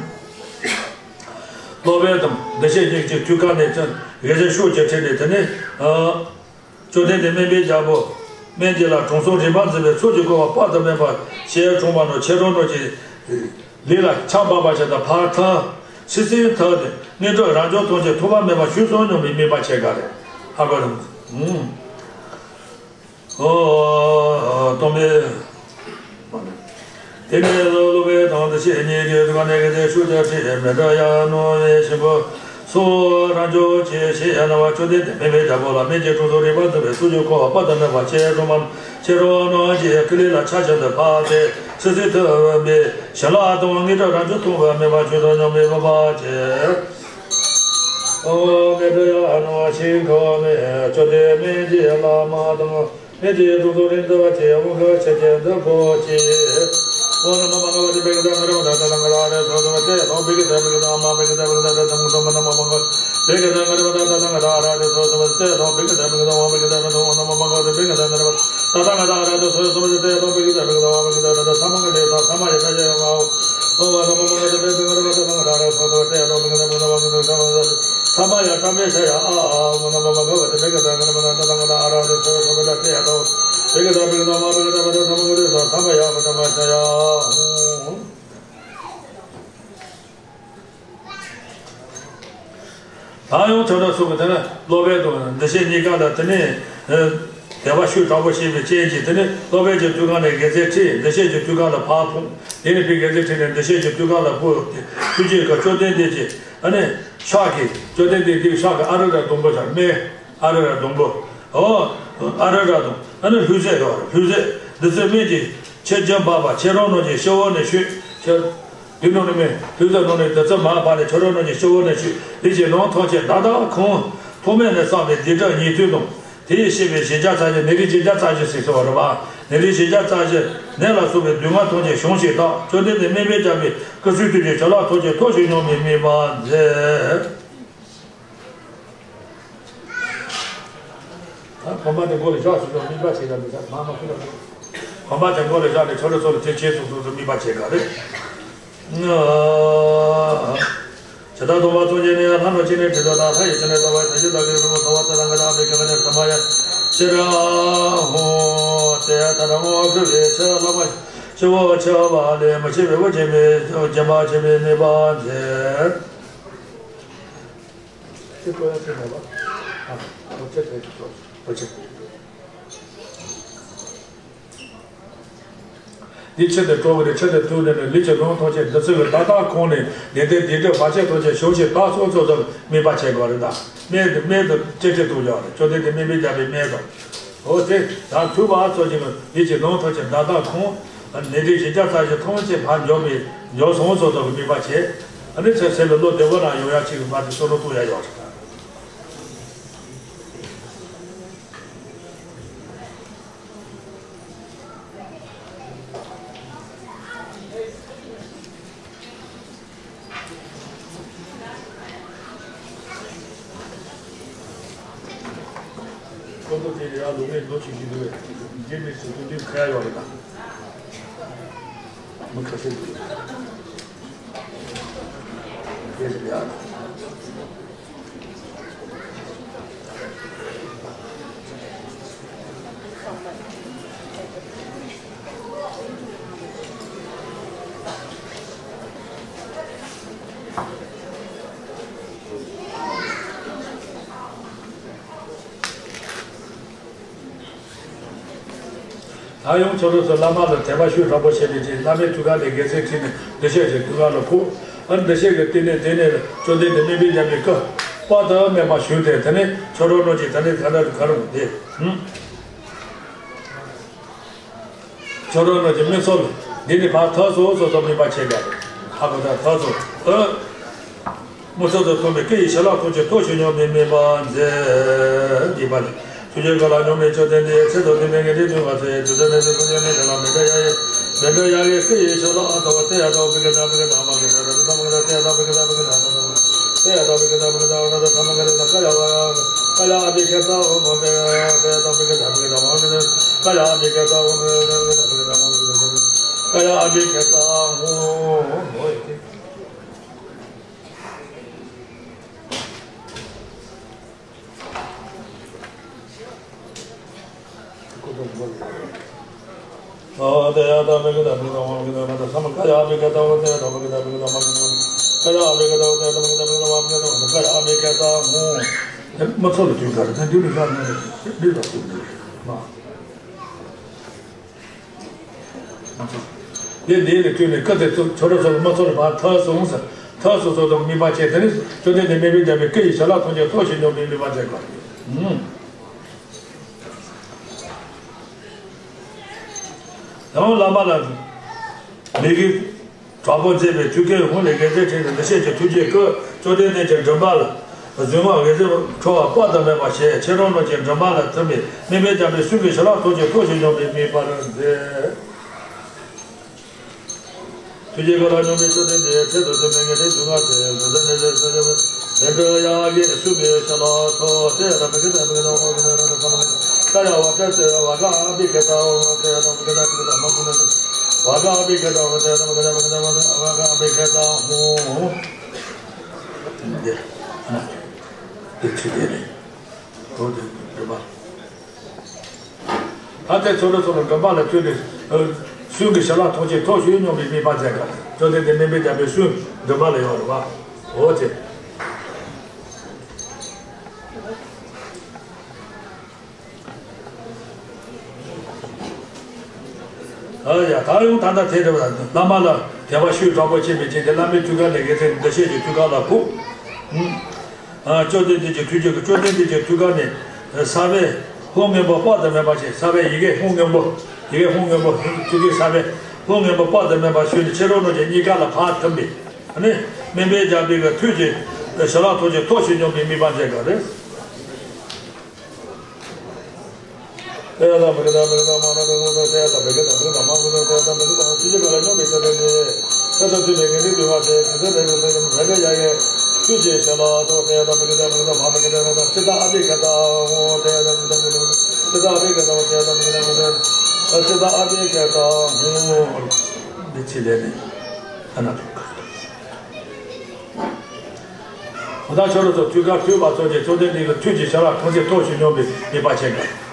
སློབ་དཔོན་དང་འདུ་ཤེས་གཉིས་ཀྱི་ཐུགས་ཀ་ནས་ཀྱང་དགེ་རྩ་ཤུགས་ཀྱིས་ཁྲིད་ནས། དེ་ནས་ཨ། བཅོམ་ལྡན་འདས་དམིགས་མེད་རྒྱལ་པོ་མི་མཇེད་ལ་དྲང་སྲོང་རིག་པ་འཛིན་པའི་ཚུལ་གྱིས་བསྐོར་བ་དཔག་ཏུ་མེད་པ་ཞལ་དྲངས་པ་རྣམས་ཁྱེད་རང་རྣམས་ཀྱི་ལུས་ལ་ཆར་འབབ་པ་བཞིན་དུ་ཕར་ཐོན། སིལ་སིལ་ཐོན་ཏེ་དངོས་གྲུབ་རབ་འབྱམས་ཐམས་ཅད་ཐོབ་པ་མེད་པ་ཞུ་སོང་སྙམ་པའི་དམིགས་པ་བྱེད་ག་རེ། ཧ་གོ་རེད། ཨོ། སྟོང་པའི། དེ་ནས་སློབ་དཔོན་དང་འདུ་ཤེས་གཉིས་ཀྱི་ཐུགས་ཀ་ནས་དགེ་རྩའི་ཤུགས་ཀྱིས་ཁྲིད་མཎྜལ་ཡར་སྣང་བའི་ཞིང་ཁམས་སུ་རབ་འབྱམས་ཀྱི་ཞལ་སྣང་བ། བཅོམ་ལྡན་འདས་དམིགས་མེད་རྒྱལ་པོ་ལ་མི་མཇེད་དྲང་སྲོང་རིག་པ་འཛིན་པའི་ཚུལ་གྱིས་བསྐོར་བ་དཔག་ཏུ་མེད་པ་ཁྱེད་རང་རྣམས་ཀྱི་སྐུ་ལུས་ལ་ཆར་བཞིན་དུ་ཕར་ཐོན། སིལ་སིལ་ཐོན་པའི་ཞལ་ལག་དང་དངོས་གྲུབ་རབ་འབྱམས་ཐོབ་པ་མེད་པ་ཞུ་སོང་སྙམ་པའི་དམིགས་པ་བྱེད། ཨོ། མཎྜལ་ཡར་སྣང་ཞིང་ཁམས་ནས། བཅོམ་ལྡན་མི་མཇེད་བླ་མ་དང་། མི་མཇེད་དྲང་སྲོང་རིག་འཛིན་པ་ཁྱེད་དབང་བསྐུར་ཕྱག་རྒྱའི་མཛད་པོ་ཆེ། ཨོ་ནམོ་བྷ་ག་ཝ་ཏེ། བྷཱ་ཀ་ཙ་གྷ་ར་མ་ཏ་ཏ་ཐཱ་ག་ཏ་ཨ་ར་ཧ་ཏུ་སྭ་ཝ་ཏེ་ཐཱ། བྷཱ་ཀ་ཙ་བྷཱ་ཀ་ཙ་ཨ་མ་བྷཱ་ཀ་ཙ་བྷཱ་ཀ་ཙ་ཏ་ཐཱ་ག་ཏ་ནམོ་བྷ་ག་ཝ་ཏེ། བྷཱ་ཀ་ཙ་གྷ་ར་མ་ཏ་ཏ་ཐཱ་ག་ཏ་ཨ་ར་ཧ་ཏུ་སྭ་ཝ་ཏེ་ཐཱ། བྷཱ་ཀ་ཙ་བྷཱ་ཀ་ཙ་ཨ་མ་བྷཱ་ཀ་ཙ་བྷཱ་ཀ་ཙ་ཨོ་ནམོ་བྷ་ག་ཝ་ཏེ། བྷཱ་ཀ་ཙ་གྷ་ར་མ་ཏ་ཏ་ཐཱ་ག་ཏ་ཨ་ར་ཧ་ཏུ་སྭ་ཝ་ཏེ་ཐཱ། བྷཱ་ཀ་ཙ་བྷཱ་ཀ་ཙ་ཨ་མ་བྷཱ་ཀ་ཙ་བྷཱ་ཀ་ཙ་ཨོ་ནམོ་བྷ་ག་ཝ་ཏེ། བྷཱ་ཀ་ཙ་གྷ་ར་མ་ཏ་ཏ་ཐཱ་ག་ཏ་ཨ་ར་ཧ་སྭ་ཝ་ཏེ་ཐཱ། བྷཱ་ཀ་ཙ་བྷཱ་ཀ་ཙ་ཨ་མ་བྷཱ་ཀ་ཙ་བྷཱ་ཀ་ཙ་ཨ་ར་ཧ་སྭ་ཝ་ཏེ་ཐཱ། ཨོ་ནམོ་བྷ་ག་ཝ་ཏེ། བྷཱ་ཀ་ཙ་གྷ་ར་མ་ཏ་ཏ་ཐཱ་ག་ཏ་ཨ་ར་ཧ་ཏུ་སྭ་ཝ་ཏེ་ཐཱ། བྷཱ་ཀ་ཙ་བྷཱ་ཀ་ཙ་ཨ་མ་བྷཱ་ཀ་ཙ་བྷཱ་ཀ་ཙ་ཨོ་ནམོ་བྷ་ག་ཝ་ཏེ། ད་ཡང་ཐོས་གྲོལ་སོང་གི། དེ་ནས་སློབ་དཔོན་དང་འདུ་ཤེས་གཉིས་ཀ་ལ་དེ་ནས་དད་པ་ཤུགས་དྲག་པོ་བྱས་པའི་རྐྱེན་གྱིས། དེ་ནས་སློབ་དཔོན་གྱི་ཐུགས་ཀ་ནས་དགེ་རྩའི་ཁྲིད། འདུ་ཤེས་ཀྱི་ཐུགས་ཀ་ལ་ཕར་ཕུད། དེ་ནས་ཕར་དགེ་རྩའི་ཁྲིད་ནས་འདུ་ཤེས་ཀྱི་ཐུགས་ཀ་ལ་ཕུད་དེ། ཐུགས་རྗེ་ཀྱི་བཅོམ་ལྡན་འདས་ཀྱི་ཨ་ནི་ཕྱག་གི། བཅོམ་ལྡན་འདས་ཀྱི་ཕྱག་གི་ཨ་རུ་ར་སྡོང་པོ་ཞབས་སྨད། ཨ་རུ་ར་སྡོང་པོ། ཨོ། ཨ་རུ་ར་སྡོང་། ཨ་ནི་ལྷུང་བཟེད་ཡོད་རེད། ལྷུང་བཟེད་འདི་ཚོའི་སྨད་ཀྱི་ཆུ་རྒྱུན་འབབ་པ་ཁྱེད་རང་རྣམས་ཀྱི་སྤྱི་བོ་ནས་བཞུས། ཁྱེད་འདི་རྣམས་ནི་མེ་ལྷུང་བཟེད་རྣམས་ནི་དུག་རྩུབ་མར་བབས་ནས་ཁྱེད་རང་རྣམས་ཀྱི་སྤྱི་བོ་ནས་བཞུས། ལུས་ཀྱི་ནང་ཐམས་ཅད་བདག་དང་ཁོང་ཐོག་མེད་ནས་བསགས་པའི་སྡིག་སྒྲིབ་ཉེས་ལྟུང་དང་། དེ་ཡིས་བསྐྱེད་པའི་བཞི་བརྒྱ་རྩ་བཞི། ནད་རིགས་བཞི་བརྒྱ་རྩ་བཞི་ཟེར་སོང་བ་རེད་པ། ནད་རིགས་བཞི་བརྒྱ་རྩ་བཞི། ནད་ལ་སོགས་པའི་སྡུག་བསྔལ་ཐམས་ཅད་བྱང་ཞིང་དག། བཅོམ་ལྡན་འདས་དམིགས་མེད་རྒྱལ་པོའི་སྐུ་བྱུང་དུས་ཀྱི་ཞལ་ལག་ཐམས་ཅད་ཐོབ་ཤིག་སྙམ་པའི་དམིགས་པ་མཛད། ད་གོམ་པ་དེ་མགོ་ལ་བཞག་ཟེར་དུས་དམིགས་པ་བྱེད་ཀྱང་མི་བྱ། མ་མ་ཁུ་ལ་གོམ་པ་དེ་མགོ་ལ་བཞག་ནས་ཁྱོད་རང་ཚོ་ལ་དེ་བྱས་སོང་སོང་དུ་དམིགས་པ་བྱེད་ག་རེད། ཇི་ལྟར་སྟོང་པ་སངས་རྒྱས་ནས་ལྷ་རྣམས་ཀྱིས་ནི་དྲི་དོ་དང་། ལྷ་ཡིས་ཀྱང་ནི་བལྟ་བ་ཡི། ད་ཅི་ལྟར་གྱི་རི་མོ་ཚང་བ་ཙི་ཏྲ་གི་ཏ་བི་ག་ནི་ས་མ་ཡ་ཤྲཱི་ཧཱུྃ། དེ་ལྟར་དངོས་གྲུབ་པའི་ཕྱིར་བླ་མ་སྤྱི་བོར་ཁྱབ་པ་ལས་མི་ཕྱེད་པའི་དབུགས་འབྱིན་པའི་སྦྱིན་པ་བྱེད་པའི་དམིགས་པ་མཛད། ཅི་སྤྲོ་ཡ་ཅི་མེད་པ། ཨ། འོ་ཅི་དེ་ཅི་སྤྲོ། འོ་ཅི། འདི་ཕྱི་དེ་སྤྲོ་གི་རེད། ཕྱི་དེ་ཐུག་ནས་ནི་ལུས་ཀྱི་ནང་ཐམས་ཅད་འདི་ཚུ་གི་བདག་དང་ཁོང་ནས་ནད་དེ་སྡིག་སྒྲིབ་བར་ཆད་ཐམས་ཅད་བྱང་ཞིང་དག་སོང་ཙམ་ཙམ་དམིགས་པ་བྱེད་དགོས་རེད་ད། སྨད་དུ་སྨད་དུ་ཅི་ཅི་ཐུག་ཡོད་རེད། བཅོམ་ལྡན་འདས་དམིགས་མེད་རྒྱལ་པོའི་སྨད་དུ། འོ་དེ་ད་ཐུག་པ་ཙམ་གྱིས་ནི་ལུས་ཀྱི་ནང་ཐམས་ཅད་བདག་དང་ཁོང་། ནད་རིགས་བཞི་བརྒྱ་རྩ་བཞི་ཐམས་ཅད་ཕར་འཇོམས་པའི་འཇོམས་སོང་ཙམ་ཙམ་གྱི་དམིགས་པ་བྱེད། ཨ་ནི་ཚེ་ཚེ་ལ་བློ་བདེ་པོ་ན་ཡོང་ཡ་ཅིག་གི་བར་དུ་བསམ་བློ་གཏོང་ཡ་ཡོད་རེད། ཡང་ལུགས་ངན་ལོ་ཆིག་ཞིག་འདུག་པས། རྗེ་མི་སྲིད་དུ་འདི་ཁ་ཡ་ཡོད་རེད་ད། མི་ཁ་ཤས་འདུག་པས། དེ་རེད་ཡ། ད་ཡང་ཁྱོད་རང་ཚོ་བླ་མ་ལ་དད་པ་ཤུགས་དྲག་པོ་བྱས་ནས་ཀྱི་བླ་མའི་ཐུགས་ཀ་ནས་དགེ་མཚན་ཁྲིད་ནས་འདི་ཤེས་ཀྱི་ཐུགས་ཀ་ལ་ཕོག་ཨ་འདི་ཤེས་ཀྱི་བསྟི་གནས་དེ་ནས་བཅོམ་ལྡན་འདས་དམིགས་མེད་རྒྱལ་པོའི་སྐུ་དཔག་ཏུ་མེད་པ་བཞུགས་ཏེ། དེ་ནས་ཁྱོད་རང་རྣམས་ཀྱི་ད་ནི་ད་ལྟ་ག་རུ་འདི་ཧུམ། ཁྱོད་རང་རྣམས་ཀྱི་མི་ཚོགས་འདི་ནི་ཕར་ཐར་སོང་སོ་སོ་དམིགས་པ་བྱས་པ་ཧ་གོ་ད་ཐར་སོང་ཨ། མི་ཚོགས་དང་མཐུན་པའི་སྐུ་ཡི་ཞལ་ལག་ཐམས་ཅད་ཐོབ་ཕྱིར་སྙམ་པའི་དམིགས་པ་མཛད། དགྱེས་པ་ནི། ཐུགས་རྗེ་བཀའ་ལ་སྙོམས་པའི་བཅོམ་ལྡན་འདས་ཚེ་དང་ལྡན་པའི་ངེས་དོན་མ་ཟད་དུས་དང་གནས་ཚུལ་ཀུན་ཀྱང་ནི་དེ་ལ་མི་འབྲལ་ཡང་ཡང་མི་འབྲལ་ཡང་ཡང་སྐུ་ཡི་ཞལ་ལག་ཨ་ཐོབ་པ་དེ་ཡང་དང་བི་ཀ་ཏ་བི་ཀ་ཏ་མ་ཀི་ཏ་ར་ཏ་མ་ཀི་ཏ་དེ་ཡང་དང་བི་ཀ་ཏ་བི་ཀ་ཏ་དེ་ཡང་དང་བི་ཀ་ཏ་བི་ཀ་ཏ་ཨ་ན་ད་ཐ་མ་ཀ་ཏ་ཀ་ཡ་བ་ཀ་ཡ་ཨ་བི་ཀ་ཏ་ཨོ་མ་ཀ་ཡ་དེ་ཡང་དང་བི་ཀ་ཏ་བི་ཀ་ཏ་མ་ཀི་ཏ་ཀ་ཡ་ཨ་བི་ཀ་ཏ་ཨོ་མ་ཀ་ཡ་ཀ་ཡ་ཨ་བི་ཀ་ཏ་ཨོ་མ་ཀི་ཏ་ཀ་ཡ་ཨ་བི་ཀ་ཏ་ཨོ། དེ་འདི་ལས་བཏུས་ནས་སྐུ་དེ་ཚོ་ཁྱོད་རང་ཚོ་ལ་མ་ཚོར་བར་ཐར་སོང་ཟེར། ཐར་སོང་ཟེར་དང་དམིགས་པ་བྱས། དེ་ནས་བཅོམ་ལྡན་འདས་དམིགས་མེད་རྒྱལ་པོའི་སྐུ་ཡི་ཞལ་ལག་ཐམས་ཅད་ཐོབ་ཕྱིར་སྙམ་པའི་དམིགས་པ་བྱས་པ། ཡང་བླ་མ་ལ་མི་གི་དྲག་པོ་མཛད་པའི་ཐུགས་ཀའི་ཧཱུྃ་ལས་དགེ་མཚན་ཁྲིད་ནས་འདི་ཤེས་ཀྱི་ཐུགས་རྗེའི་སྐུ་བཅོམ་ལྡན་འདས་ཀྱི་མགྲིན་པ་ལ་གཟིགས་དབང་དགེ་ཚུལ་འཕྲོ་བ་དཔག་ཏུ་མེད་པ་བྱས། ཁྱེད་རང་རྣམས་ཀྱི་མགྲིན་པ་ལ་ཐིམ་པས་དམིགས་མེད་རྒྱལ་པོའི་གསུང་གི་ཞལ་ལག་ཐམས་ཅད་ཐོབ་ཕྱིར་སྙམ་པའི་དམིགས་པ་མཛད། ཐུགས་རྗེ་བཀའ་ལ་སྙོམས་པའི་བཅོམ་ལྡན་འདས་ཚེ་དང་ལྡན་པའི་ངེས་དོན་ཐུགས་ཀ་ནས་དུས་དང་གནས་ཚུལ་ཀུན་ཀྱང་ནི་དེ་ལ་མི་འབྲལ་ཡང་ཡང་སྐུ་ཡི་ཞལ་ལག་ཐོབ་པ་དེ་ཡང་དང་བི་ཀ་ཏ་བི་ཀ་ཏ་ཨོ་མ་ཀི་ཏ་ར་ཏ་ཐ་མ་ཀི་ཏ་ཀ་ཡ་བ་ཀ་ཏ་བ་ཀ་ཨ་བི་ཀ་ཏ་ཨོ་དེ་ཡང་དང་བི་ཀ་ཏ་བི་ཀ་ཏ་མ་ཀི་ཏ་བ་ཀ་ཨ་བི་ཀ་ཏ་ཨོ་དེ་ཡང་དང་བི་ཀ་ཏ་བི་ཀ་ཏ་མ་ཀི་ཏ་བ་ཀ་ཨ་བི་ཀ་ཏ་ཨོ། འདི་ཨ་ན་འདི་ཁྲིད་དེ་རེད། ཨོ་དེ་འདྲ་པ། ད་ལྟའི་ཚོགས་འདུ་སོགས་ལ་མགྲིན་པ་ལ་ཐོས་ནས་གསུང་གི་ཞལ་ལག་ཐམས་ཅད་ཐོབ་ཕྱིར་སྙམ་པའི་དམིགས་པ་མཛད་པ། བཅོམ་ལྡན་འདས་དམིགས་མེད་རྒྱལ་པོའི་གསུང་མགྲིན་པ་ལ་ཡོད་རེད་པ། འོ་ཅེ། ཨ་ཡ་ད་ཡང་ད་ལྟ་དེ་རེད་པ། བླ་མ་ལ་དད་པ་ཤུགས་དྲག་པོ་བྱེད་པའི་ཆེད་དུ་བླ་མའི་ཐུགས་ཀ་ནས་དགེ་མཚན་འདི་ཤེས་ཀྱི་ཐུགས་ཀ་ལ་ཕོག་ཨ། བཅོམ་ལྡན་འདས་ཀྱི་ཐུགས་རྗེ་ཀྱི་བཅོམ་ལྡན་འདས་ཀྱི་ཐུགས་ཀ་ནས་གསལ་བའི་ཧཱུྃ་སྔོན་པོ་དཔག་ཏུ་མེད་པ་ཞིག་གསལ་བའི་ཡི་གེ་ཧཱུྃ་སྔོན་པོ། ཡི་གེ་ཧཱུྃ་སྔོན་པོ་ཐུགས་ཀའི་གསལ་བའི་ཧཱུྃ་སྔོན་པོ་དཔག་ཏུ་མེད་པ་ཞུས་ནས་ཁྱེད་རང་རྣམས་ཀྱི་གཉིས་ཀ་ལ་ཕར་ཐིམ་པས་ཨ་ནི་དམིགས་མེད་རྒྱལ་པོའི་གི་ཐུགས་ཀྱི་ཞལ་ལག་ཐམས་ཅད་ཐོབ་ཕྱིར་སྙམ་པའི་དམིགས་པ་མཛད་པ་རེད། དེ་ཡང་དང་བི་ཀ་ཏ་བི་ཀ་ཏ་མ་ཀི་ཏ་ཨོ་དེ་ཡང་དང་བི་ཀ་ཏ་བི་ཀ་ཏ་མ་ཀི་ཏ་དེ་ཡང་དང་བི་ཀ་ཏ་ཨོ། ཐུགས་རྗེ་བཀའ་ལ་སྙོམས་པའི་བཅོམ་ལྡན་འདས་ཚེ་དང་ལྡན་པའི་ངེས་དོན་ཐུགས་ཀ་ནས་དུས་དང་གནས་ཚུལ་ཀུན་ཀྱང་ནི་དེ་ལ་མི་འབྲལ་ཡང་ཡང་སྐུ་ཡི་ཞལ་ལག་ཐོབ། དེ་ཡང་དང་བི་ཀ་ཏ་བི་ཀ་ཏ་མ་ཀི་ཏ་ཨོ་དེ་ཡང་དང་བི་ཀ་ཏ་ཨོ་དེ་ཡང་དང་བི་ཀ་ཏ་ཨོ་དེ་ཡང་དང་བི་ཀ་ཏ་ཨོ་དེ་ཡང་དང་བི་ཀ་ཏ་ཨོ་དེ་ཡང་དང་བི་ཀ་ཏ་ཨོ། འདི་ཕྱི་ལས་ནི་ཨ་ན། ད་ཁྱོད་རང་ཚོ་ཐུགས་ཀ་ཐུག་པ་ཚོ་ཀྱི་བཅོམ་ལྡན་འདས་ཀྱི་ཐུགས་ཀྱི་ཞལ་ལག་ཐམས་ཅད་ཐོབ་ཕྱིར་སྙམ་པའི་དམིགས་པ་བྱེད་དགོས།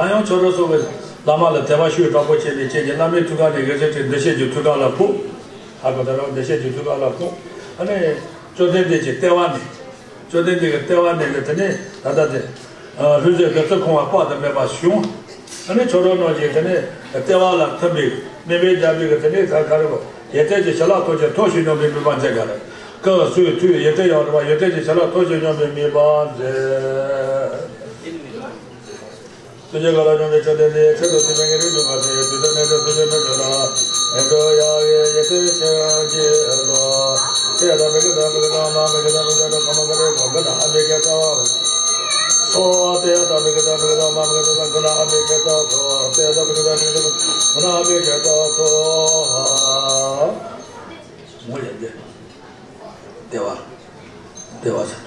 ད་ཡང་ཁྱོད་རང་ཚོ་གི་བླ་མ་ལ་དད་པ་ཤུགས་དྲག་པོ་བྱས་པའི་རྐྱེན་གྱིས་བླ་མའི་ཐུགས་ཀ་ནས་དགེ་མཚན་ཁྲིད་འདི་ཤེས་ཀྱི་ཐུགས་ཀ་ལ་ཕོག་ཧ་གོ་ད་རང་འདི་ཤེས་ཀྱི་ཐུགས་ཀ་ལ་ཕོག་ཨ་ནི་བཅོམ་ལྡན་འདས་ཀྱི་ལྟེ་བ་ནས། བཅོམ་ལྡན་འདས་ཀྱི་ལྟེ་བ་ནས་ནི་དེ་ནས་ད་ལྟ་དེ། ལྷུན་གྱིས་དགེ་ཚུལ་ཁང་བ་དཔག་ཏུ་མེད་པ་བྱུང་། ཨ་ནི་ཁྱོད་རང་རྣམས་ཀྱིས་དེ་ནས་ལྟེ་བ་ལ་ཐིམ་པའི་དམིགས་མེད་རྒྱལ་པོའི་གི་དེ་ནས་ད་ག་རེ་བ་ཡེ་ཏེ་ཀྱི་ཞལ་ལག་ཐམས་ཅད་ཐོབ་ཕྱིར་སྙམ་པའི་དམིགས་པ་མཛད་ག་རེ། སྐབས་སུ་མཐུས་ཡེ་ཏེ་ཡང་རིག་པ་ཡེ་ཏེ་གྱི་བྱ་ལ་ཐོགས་ཤིང་སྙོམས་པའི་དམིགས་པ་མཛད། ཐུགས་རྗེ་གང་ལ་སྙོམས་པའི་མཆོད་རྟེན་འདི། ཚེ་རབས་ཕྱི་མའི་ཉེ་རིང་སྡུག་བསྔལ་སེལ། དུས་གསུམ་གནས་གྲོལ་ཚུལ་ཁྲིམས་མི་འགལ་ལ། ཨེ་གྲོལ་ཡང་བའི་ཡེ་ཤེས་ཆོས་ཀྱི་བློ། ཏདྱ་ཐཱ། བི་ཀ་ཏ་བི་ཀ་ཏ་མ་བི་ཀ་ཏ་བི་ཀ་ཏ་ཁ་མ་ཀ་རེ་གོ་ག་ན་ཨ་བི་ཀ་ཏ་སྭཱ་ཧཱ། ཏདྱ་ཐཱ། བི་ཀ་ཏ་བི་ཀ་ཏ་མ་བི་ཀ་ཏ་ཁ་ན་ཨ་བི་ཀ་ཏ་སྭཱ་ཧཱ། ཏདྱ་ཐཱ། བི་ཀ་ཏ་བི་ཀ་ཏ་ཁ་ན་ཨ་བི་ཀ་ཏ་སྭཱ་ཧཱ། མོ་ཡ་ཏེ། ཏེ་བ། ཏེ་བ་ཟེར།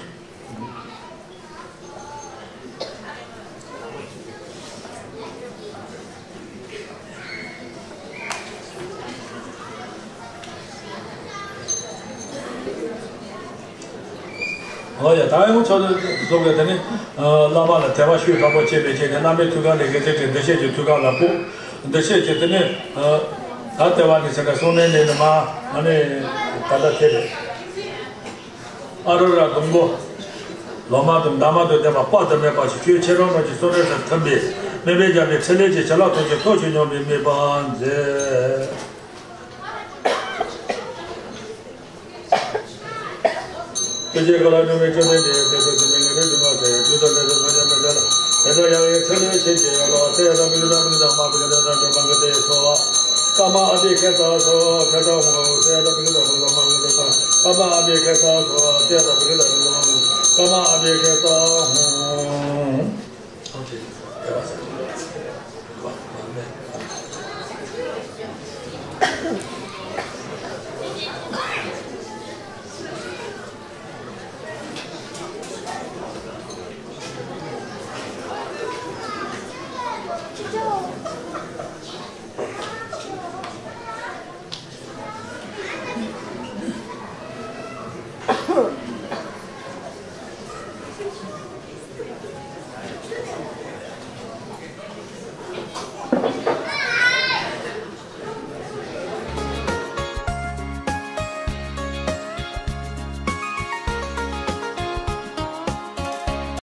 ཨོ་ཡ། ད་ཡང་ཚོགས་འདུ་ཚོགས་པའི་དེ་ནི་བླ་མ་ལ་དད་པ་ཤུགས་དྲག་པོ་བྱས་པའི་རྗེས་ནས་བླ་མའི་ཐུགས་ཀ་ནས་དགེ་ཚུལ་ཁྲིམས་འདུ་ཤེས་ཀྱི་ཐུགས་ཀ་ལ་སྤོ། འདུ་ཤེས་ཀྱི་དེ་ནི་ད་ལྟ་བ་ནི་ཟེར་ན་གསུང་ནས་ནི་མ་ཨ་ནི་ད་ལྟ་དེ་རེད། ཨ་རུ་ར་སྡོང་པོ། ལོ་མ་དང་འདབ་མ་དང་ལྡན་པ་དཔག་ཏུ་མེད་པ་ཞིག་ཁྱོད་ཁྱེད་རང་རྣམས་ཀྱི་གསུང་རབ་སུ་ཐིམ་པས་སྨན་པའི་རྒྱལ་པོའི་ཕྲིན་ལས་ཀྱི་བྱ་ལ་ཐོགས་ཤིང་ཐོགས་ཤིང་སྙོམས་པའི་དམིགས་པ་མཛད། ཐུགས་རྗེ་གང་ལ་སྙོམས་པའི་མཆོད་རྟེན་འདི། ཚེ་རབས་ཕྱི་མའི་ཉེ་རིང་སྡུག་བསྔལ་སེལ། དུས་གསུམ་གནས་གྲོལ་ཚུལ་ཁྲིམས་མི་འགལ་ལ། ཨེ་གྲོལ་ཡང་བའི་ཕྲིན་ལས་ཆེན་གྱི་ཡན་ལག་ཏདྱ་ཐཱ། བི་ཀ་ཏ་བི་ཀ་ཏ་མ་བི་ཀ་ཏ་ཁ་མ་ཀ་རེ་སྭཱ་ཧཱ། ཀ་མ་ཨ་བི་ཀ་ཏ་སྭཱ་ཧཱ། ཏདྱ་ཐཱ། བི་ཀ་ཏ་བི་ཀ་ཏ་མ་བི་ཀ་ཏ་ཀ་མ་ཨ་བི་ཀ་ཏ་སྭཱ་ཧཱ། ཏདྱ་ཐཱ། བི་ཀ་ཏ་བི་ཀ་ཏ་མ་ཀ་མ་ཨ་བི་ཀ་ཏ་ཧཱུྃ།